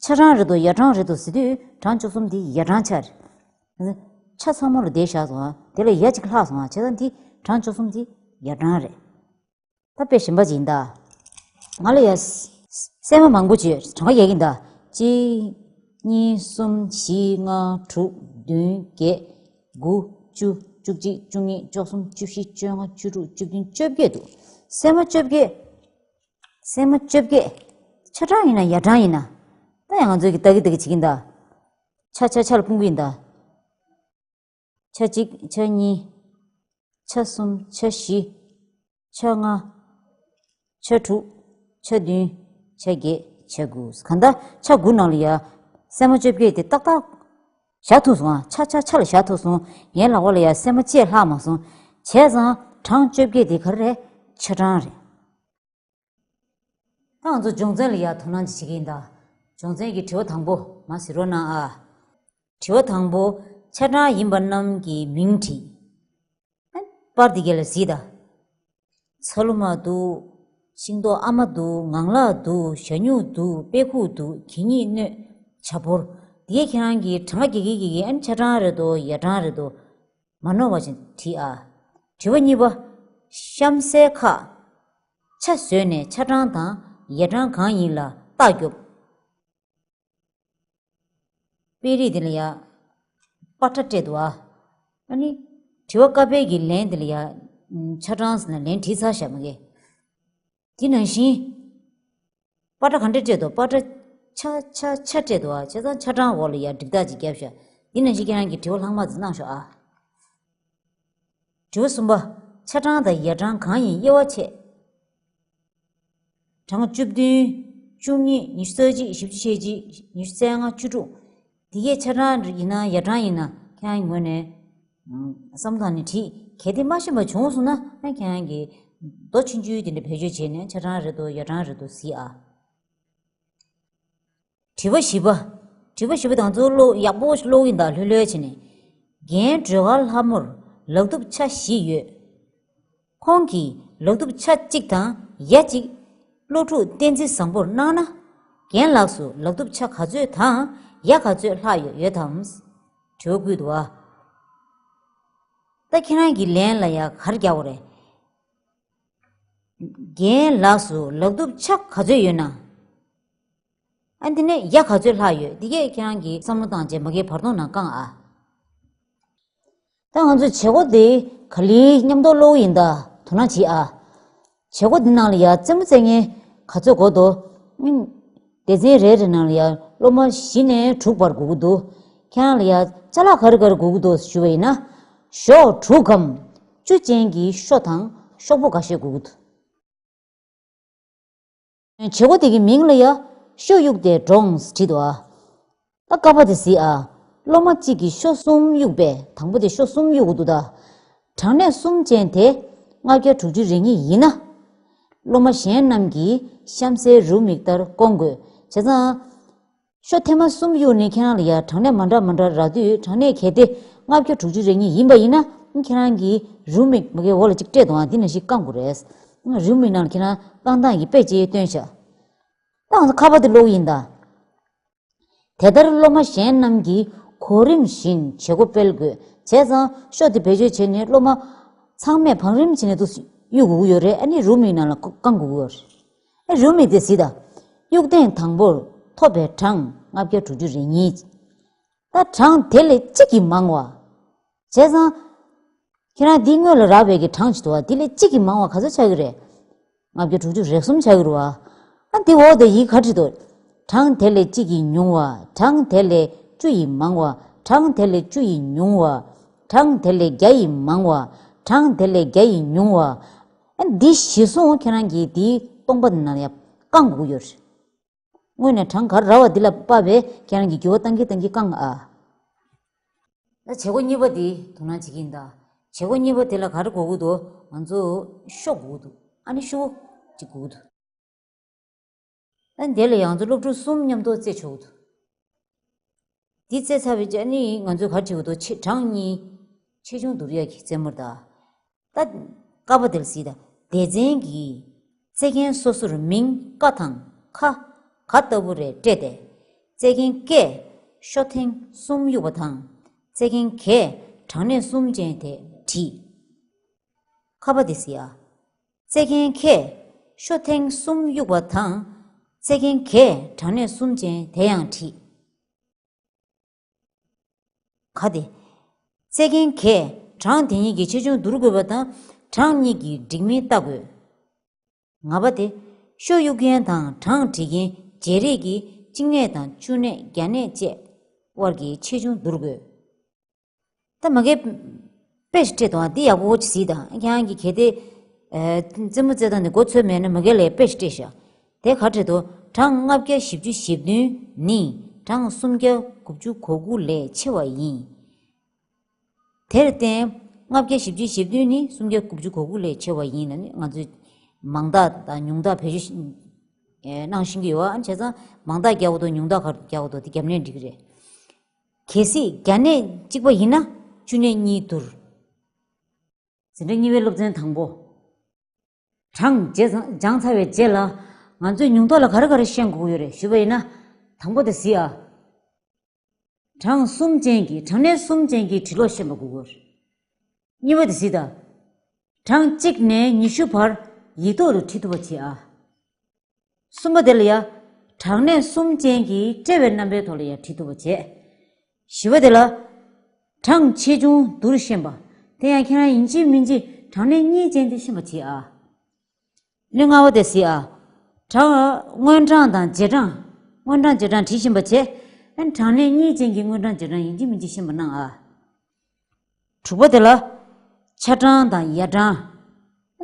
ཆ་གྲངས་རེད་དོ་ཡ་གྲངས་རེད་དོ་ཟེར་དུས་གྲངས་བཅུ་གསུམ་འདི་ཡ་གྲངས་ཆགས་རེད། ཆ་ཚང་མ་ལ་དེ་བཞག་སོང་ཨ། དེ་ལ་ཡ་གཅིག་ལྷག་སོང་ཨ། བྱས་ཙང་འདི་གྲངས་བཅུ་གསུམ་འདི་ཡ་གྲངས་རེད། ད་དཔེ་གཞན་པ་ཅིག་ཡིན་ད། ང་ལ་ཡ། སྲན་མ་མང་པོ་ཅིག་གྲངས་ཀ་རྒྱག་གི་ཡིན་ད། གཅིག་གཉིས། གསུམ། བཞི། ལྔ། དྲུག་བདུན། བརྒྱད། དགུ། བཅུ། བཅུ་གཅིག་བཅུ་གཉིས། བཅུ་གསུམ། བཅུ་བཞི། བཅོ་ལྔ། བཅུ་དྲུག་བཅུ་བདུན། བཅོ་བརྒྱད་འདུག་སྲན་མ་བཅོ་བརྒྱད། སྲན་མ་བཅོ་བརྒྱད། ཆ་གྲངས་ཡིན་ན་ཡ་གྲངས་ཡིན་ན། ད་ཡང་ང་ཚོས་ཀྱི་ལྟ་གི་ལྟ་གི་བྱེད་ཀྱི་ཡིན་ད། ཆ་ཆ་ཆ་ལ་སྤུངས་ཀྱི་ཡིན་ད། ཆ་གཅིག་ཆ་གཉིས། ཆ་གསུམ། ཆ་བཞི། ཆ་ལྔ། ཆ་དྲུག། ཆ་བདུན། ཆ་བརྒྱད། ཆ་དགུ། གང་ལྟར་ཆ་དགུ་ནང་ལ་ཡ་སྲན་མ་བཅོ་བརྒྱད་དེ་ཏག་ཏག་བཞག་ཐུབ་སོང་ཨ། ཆ་ཆ་ཆ་ལ་བཞག་ཐུབ་སོང་། ངའི་ལག་པ་ལ་ཡ་སྲན་མ་གཅིག་ལྷག་མ་སོང་། བྱས་ཙང་གྲངས་བཅོ་བརྒྱད་དེ་ག་རེ་རེད། ཆ་གྲངས་རེད། ད་ང་ཚོ་སྦྱོང་ཚན་ལ་ཡ་དོ་སྣང་ཅིག་བྱེད་ཀྱི་ཡིན་ད། སྦྱོང་ཚན་གྱི་དྲི་བ་དང་པོ་མར་གཟིགས་རོགས་གནང་ཨ། དྲི་བ་དང་པོ། ཆ་གྲངས་ཡིན་པ་རྣམས་ཀྱི་མིང་བྲིས། པར་འདི་ག་ལ་གཟིགས་ད། ཚ་ལུ་མ་འདུག་ཤིང་ཏོག་ཨ་མ་འདུག་ངང་ལག་འདུག་ཞ་སྨྱུག་འདུག་དཔེ་ཁུག་འདུག་གད་སྙིགས་སྣོད། བྱ་ཕོར། འདི་གས་ཁྱེད་རང་གིས་གྲངས་ཀ་རྒྱག་གི་རྒྱག་གི་ཨ་ནི་ཆ་གྲངས་རེད་དོ་ཡ་གྲངས་རེད་དོ། མ་ནོར་བ་ཞིག་བྲིས་ཨ། དྲི་བ་གཉིས་པ། གཤམ་གསལ་ཁག་ཆ་བཟོས་ནས་ཆ་གྲངས་དང་ཡ་གྲངས་གང་ཡིན་ལ་རྟགས་རྒྱོབ། དཔེ་རིས་འདི་ལ་ཡ། པ་ཏྲ་སྤྲད་འདུག་ཨ། ཨ་ནི། དྲི་བ་ཀ་པའི་གི་ལན་འདི་ལ་ཡ། ཆ་གྲངས་ཟེར་ན་ལན་བྲིས་ཚར་བཞག་མ་གི། འདི་ནང་བཞིན། པ་ཏྲ་ག་འདྲ་སྤྲད་འདུག་པ་ཏྲ་ཆ་ཆ་ཆ་སྤྲད་འདུག་ཨ། བྱས་ཙང་ཆ་གྲངས་འོག་ལ་ཡ་འགྲིག་རྟགས་ཅིག་བརྒྱབ་བཞག་འདི་ནང་བཞིན་ཁྱེད་རང་གི་དྲི་བ་ལྷག་མ་ཙམ་གནང་ཤོག་ཨ། དྲི་བ་གསུམ་པ། ཆ་གྲངས་དང་ཡ་གྲངས་གང་ཡིན་དབྱེ་བ་ཕྱེ། གྲངས་བཅུ་བདུན། བཅུ་གཉིས། ཉི་ཤུ་རྩ་གཅིག་བཞི་བཅུ་ཞེ་གཅིག་ཉི་ཤུ་རྩ་ལྔ། བཅུ་དྲུག་འདི་གས་ཆ་གྲངས་ཡིན་ན་ཡ་གྲངས་ཡིན་ན་ཁྱེད་རང་གི་ངོས་ནས། བསམ་བློ་བཏང་ནས་བྲིས། གལ་ཏེ་མ་ཤེས་པ་བྱུང་སོང་ན་ཁྱེད་རང་གིས་མདོ་ཆུང་ཆུང་དེ་འདྲ་བེད་སྤྱོད་བྱས་ནས་ཆ་གྲངས་རེད་དོ་ཡ་གྲངས་རེད་དོ་གཟིགས་ཨ། དྲི་བ་བཞི་པ། དྲི་བ་བཞི་པ་དང་ཚོ་ཀློག་ཡག་པོ་ཀློག་ཡིན་ད་ལྷོད་ལྷོད་བྱས་ནས། རྒན་སྒྲོལ་དཀར་ལྷ་མོར་ལག་གདུབ་ཆ་བཞི་ཡོད། ཁོང་གིས་ལག་གདུབ་ཆ་གཅིག་དང་ཡ་གཅིག་སློབ་ཕྲུག་བསྟན་འཛིན་བཟང་པོར་གནང་ན། རྒན་ལགས་སུ་ལག་གདུབ་ཆ་ག་ཚོད་དང་ཡ་ག་ཚོད་ལྷག་ཡོད་ཡོད་དམ། དྲི་བ་བསྐུལ་འདུག་བ། ད་ཁྱེད་རང་གི་ལན་ལ་ཡ་ག་རེ་རྒྱག་དགོས་རེད། རྒན་ལགས་སུ་ལག་གདུབ་ཆ་ག་ཚོད་ཡོད་ན། ཨ་འདི་ནས་ཡ་ག་ཚོད་ལྷག་ཡོད་འདི་གས་ཁྱེད་རང་གིས་བསམ་བློ་བཏང་རྗེས་མ་གིའི་བར་སྟོང་ནང་བཀང་ཨ། ད་ང་ཚོས་བྱེད་སྒོ་འདི་ག་ལེར་མཉམ་དུ་ཀློག་ཡིན་ད་དོ་སྣང་བྱེད་ཨ། བྱེད་སྒོ་འདི་ནང་ལ་ཡ་རྩེད་མོ་རྩེ་མཁན་ག་ཚོད་དགོས་འདུག་སྡེ་ཚན་རེ་རེ་ནང་ལ་ཡ་སློབ་མ་བཞི་ནས་དྲུག་བར་དགོས་ཀྱི་འདུག་ཁྱེད་རང་ལ་ཡ་ཅ་ལག་ག་རེ་ག་རེ་དགོས་ཀྱི་འདུག་ཞུ་བ་ཡིན་ན། ཞོག་དྲུག་གམ། བཅུ་ཅན་གྱི་ཤོ་དང་ཤོག་བུ་འགའ་ཤས་དགོས་ཀྱི་འདུག་བྱེད་སྒོ་དེ་གི་མིང་ལ་ཡ། ཤོ་གཡུགས་ཏེ་འགྲོངས་བྲིས་འདུག་ཨ། ད་ཀ་པ་དེ་གཟིགས་ཨ། སློབ་མ་གཅིག་གིས་ཤོ་གསུམ་གཡུགས་པས་དང་པོ་དེ་ཤོ་གསུམ་གཡུགས་འདུག་ད། གྲངས་གནས་གསུམ་ཅན་དེ་ལྔ་བརྒྱ་དྲུག་ཅུ་རེ་གཉིས་ཡིན་ན། སློབ་མ་གཞན་རྣམས་ཀྱིས་གཤམ་གསལ་རེའུ་མིག་ལྟར་བསྐོང་དགོས། བྱས་ཙང་། ཤོ་ཐེངས་མ་གསུམ་གཡུགས་ནས་ཁྱེད་རང་ལ་ཡ་གྲངས་གནས་མ་འདྲ་མ་འདྲ་རག་དུས་གྲངས་གནས་གལ་ཏེ་ལྔ་བརྒྱ་དྲུག་ཅུ་རེ་གཉིས་ཡིན་པ་ཡིན་ན་ཁྱེད་རང་གིས་རེའུ་མིག་མ་གིའི་འོག་ལ་གཅིག་སྤྲད་འདུག་ཨ། འདི་ནང་བཞིན་བསྐང་དགོས་རེད། རེའུ་མིག་ནང་ལ་ཁྱེད་རང་བསྐང་སྟངས་ཀྱི་དཔེ་ཅིག་སྟོན་ཤག་ད་ང་ཚོ་ཁ་པར་དེ་ཀློག་ཡིན་ད། དེ་ལྟར་སློབ་མ་གཞན་རྣམས་ཀྱིས་གོ་རིམ་བཞིན་བྱེད་སྒོ་སྤེལ་དགོས། བྱས་ཙང་ཤོ་དེ་བེད་སྤྱོད་བྱས་ནས་སློབ་མ་ཚང་མས་བང་རིམ་བྱས་ནས་འདུག་གཡུག་དགོས་ཀྱི་ཡོད་རེད། ཨ་ནི་རེའུ་མིག་ནང་ལ་བསྐང་དགོས་ཀྱི་ཡོད་རེད། ཨ་རེའུ་མིག་དེ་གཟིགས་དང་། གཡུག་ཐེངས་དང་པོར་ཐོབ་པའི་གྲངས་ལྔ་བརྒྱ་དྲུག་ཅུ་རེ་གཉིས། ད་གྲངས་དེ་ལས་གཅིག་གིས་མང་བ། བྱས་ཙང་། ཁྱེད་རང་འདི་སྔོན་ལ་རག་པའི་གི་གྲངས་ཅིག་འདུག་བ། འདི་ལས་གཅིག་གིས་མང་བ་ག་ཚོད་ཆགས་ཀྱི་རེད། ལྔ་བརྒྱ་དྲུག་ཅུ་རེ་གསུམ་ཆགས་ཀྱི་རེད་བ། ཨ་འདི་འོག་ཏུ་ཡིག་ག་བྲིས་འདུག་གྲངས་དེ་ལས་གཅིག་གིས་ཉུང་བ། གྲངས་དེ་ལས་བཅུ་ཡིས་མང་བ། གྲངས་དེ་ལས་བཅུ་ཡིས་ཉུང་བ། གྲངས་དེ་ལས་བརྒྱ་ཡིས་མང་བ། གྲངས་དེ་ལས་བརྒྱ་ཡིས་ཉུང་བ། ཨ་འདི་གཞི་བཟུང་ཁྱེད་རང་གིས་འདིའི་སྟོང་པ་འདི་ནང་ལ་ཡ་བསྐང་དགོས་ཀྱི་ཡོད་རེད། དངོས་གནས་གྲངས་ག་རེ་རག་པ་འདི་ལ་དཔག་པའི་ཁྱེད་རང་གིས་འགྱུར་བ་གཏང་གིན་གཏང་གིན་བསྐང་ཨ། ད་བྱེད་སྒོ་གཉིས་པ་འདི་དོ་སྣང་བྱེད་ཀྱི་ཡིན་ད། བྱེད་སྒོ་གཉིས་པ་དེ་ལ་ག་རེ་དགོས་ཀྱི་འདུག་ང་ཚོ་ཤོ་དགོས་ཀྱི་འདུག་ཨ་ནི་ཤོ་གཅིག་དགོས་ཀྱི་འདུག་ཨ་ནི་དེ་ལ་ཡང་ང་ཚོ་སློབ་ཕྲུག་གསུམ་མཉམ་དུ་རྩེད་ཆོག་གི་འདུག་འདི་རྩེད་ཚར་བའི་རྗེས་ནི་ང་ཚོས་ག་རེ་བྱེད་དགོས་འདུག་ཆེ་གྲངས་གཉིས་ཆེ་ཆུང་བསྡུར་ཡག་གི་རྩེད་མོར་གདའ། ད་ཀ་པ་དེར་གཟིགས་དང་། སྡེ་ཚན་གྱིས་རྩེད་མཁན་སོ་སོར་མིང་ཀ་དང་ཁ་ག་ལྟ་བུ་རེ་སྤྲད་དེ། རྩེད་མཁན་ཀས་ཤོ་ཐེངས་གསུམ་གཡུགས་པ་དང་། རྩེད་མཁན་གས་གྲངས་གནས་གསུམ་ཅན་དེ་བྲིས། ཁ་པ་དེ་གཟིགས་ཨ། རྩེད་མཁན་ཁས་ཤོ་ཐེངས་གསུམ་གཡུགས་པ་དང་། རྩེད་མཁན་གས་གྲངས་གནས་གསུམ་ཅན་དེ་ཡང་བྲིས། ག་དེ། རྩེད་མཁན་གས་གྲངས་དེ་གཉིས་ཀྱི་ཆེ་ཆུང་བསྡུར་དགོས་པ་དང་གྲངས་གཉིས་ཀྱི་འགྲིག་མིན་བལྟ་དགོས། ང་པ་དེ། ཤོ་གཡུག་མཁན་དང་གྲངས་འབྲི་མཁན་བརྗེ་རེས་ཀྱིས་གཅིག་གནས་དང་བཅུ་གནས་བརྒྱ་གནས་བཅས་དབར་གྱི་ཆེ་ཆུང་བསྡུར་དགོས། ད་མ་གིར་དཔེ་ཞིག་སྤྲད་དང་འདི་ཡག་པོ་ཅིག་གཟིགས་དང་ཁྱེད་རང་གིས་གལ་ཏེ། རྩེད་མོ་རྩེ་སྟངས་དེ་མགོ་ཚོས་མེད་ན་མ་གལ་ལས་དཔེ་ཞིག་སྤྲད་ཤག་དེ་ག་རེ་འདུག་གྲངས་ལྔ་བརྒྱ་བཞི་བཅུ་ཞེ་བདུན་ནི་གྲངས་སུམ་བརྒྱ་དགུ་བཅུ་གོ་དགུ་ལས་ཆེ་བ་ཡིན། དེར་བརྟེན་ལྔ་བརྒྱ་བཞི་བཅུ་ཞེ་བདུན་ནི་སུམ་བརྒྱ་དགུ་བཅུ་གོ་དགུ་ལས་ཆེ་བ་ཡིན་ལ་ནི་ང་ཚོས་མང་དག་དང་ཉུང་དག་བེད་སྤྱོད་གནང་བཞིན་གྱི་ཡོད། ཨ་ནི་བྱས་ཙང་མང་དག་རྒྱག་དགོས་འདུག་ཉུང་དག་ག་རེ་རྒྱག་དགོས་འདུག་དེ་རྒྱབ་ནས་འགྲིག་གི་རེད། གལ་སྲིད་བརྒྱ་གནས་གཅིག་པ་ཡིན་ན་བཅུ་གནས་གཉིས་བསྡུར། འཛིན་གྲྭ་གཉིས་པའི་སློབ་ཚན་དང་པོ། གྲངས་བརྗེ་སྦྱངས་ཚར་བའི་རྗེས་ལ་ང་ཚོས་ཉུང་མཐོ་ལ་ག་རེ་ག་རེ་ཤེས་དགོས་ཀྱི་ཡོད་རེད་ཞུས་པ་ཡིན་ན། དང་པོ་དེ་གཟིགས་ཨ། གྲངས་གསུམ་ཅན་གྱི་གྲངས་གནས་གསུམ་ཅན་གྱི་འབྲི་ཀློག་ཤེས་པ་དགོས་ཀྱི་ཡོད་རེད། གཉིས་པ་དེ་གཟིགས་ད། གྲངས་གཅིག་ནས་ཉི་ཤུ་བར་ཡིག་ཐོག་ཏུ་བྲིས་ཐུབ་པ་བྱེད་ཨ། གསུམ་པ་དེ་ལ་ཡ། གྲངས་གནས་གསུམ་ཅན་གྱི་དབྲལ་བའི་རྣམ་པའི་ཐོག་ལ་ཡ་བྲིས་ཐུབ་པ་བྱེད། བཞི་པ་དེ་ལ། གྲངས་ཆེ་ཆུང་བསྡུར་ཤེས་པ། དེ་ཡང་ཁྱེད་རང་ཡིན་གཅིག་མིན་གཅིག་གྲངས་གནས་གཉིས་ཅན་དེ་ཤེས་པ་བྱེད་ཨ། གནས་ལྔ་པ་དེ་གཟིགས་ཨ། གྲངས་སྔོན་གྲངས་དང་རྗེས་གྲངས། སྔོན་གྲངས་རྗེས་གྲངས་བྲིས་ཤེས་པ་བྱེད། ཨ་ནི་གྲངས་གནས་གཉིས་ཅན་གྱི་སྔོན་གྲངས་རྗེས་གྲངས་ཡིན་གཅིག་མིན་གཅིག་ཤེས་པ་གནང་ཨ། དྲུག་པ་དེ་ལ། ཆ་གྲངས་དང་ཡ་གྲངས།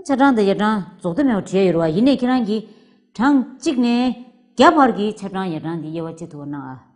ཆ་གྲངས་དང་ཡ་གྲངས་རྫོགས་མཐའ་མེད་པར་བྲིས་ཡོད་རེད་བ། ཡིན་ནའི་ཁྱེད་རང་གིས་གྲངས་གཅིག་ནས་བརྒྱ་བར་གྱི་ཆ་གྲངས་ཡ་གྲངས་འདི་དབྱེ་བ་ཕྱེ་ཐུབ་པ་གནང་ཨ།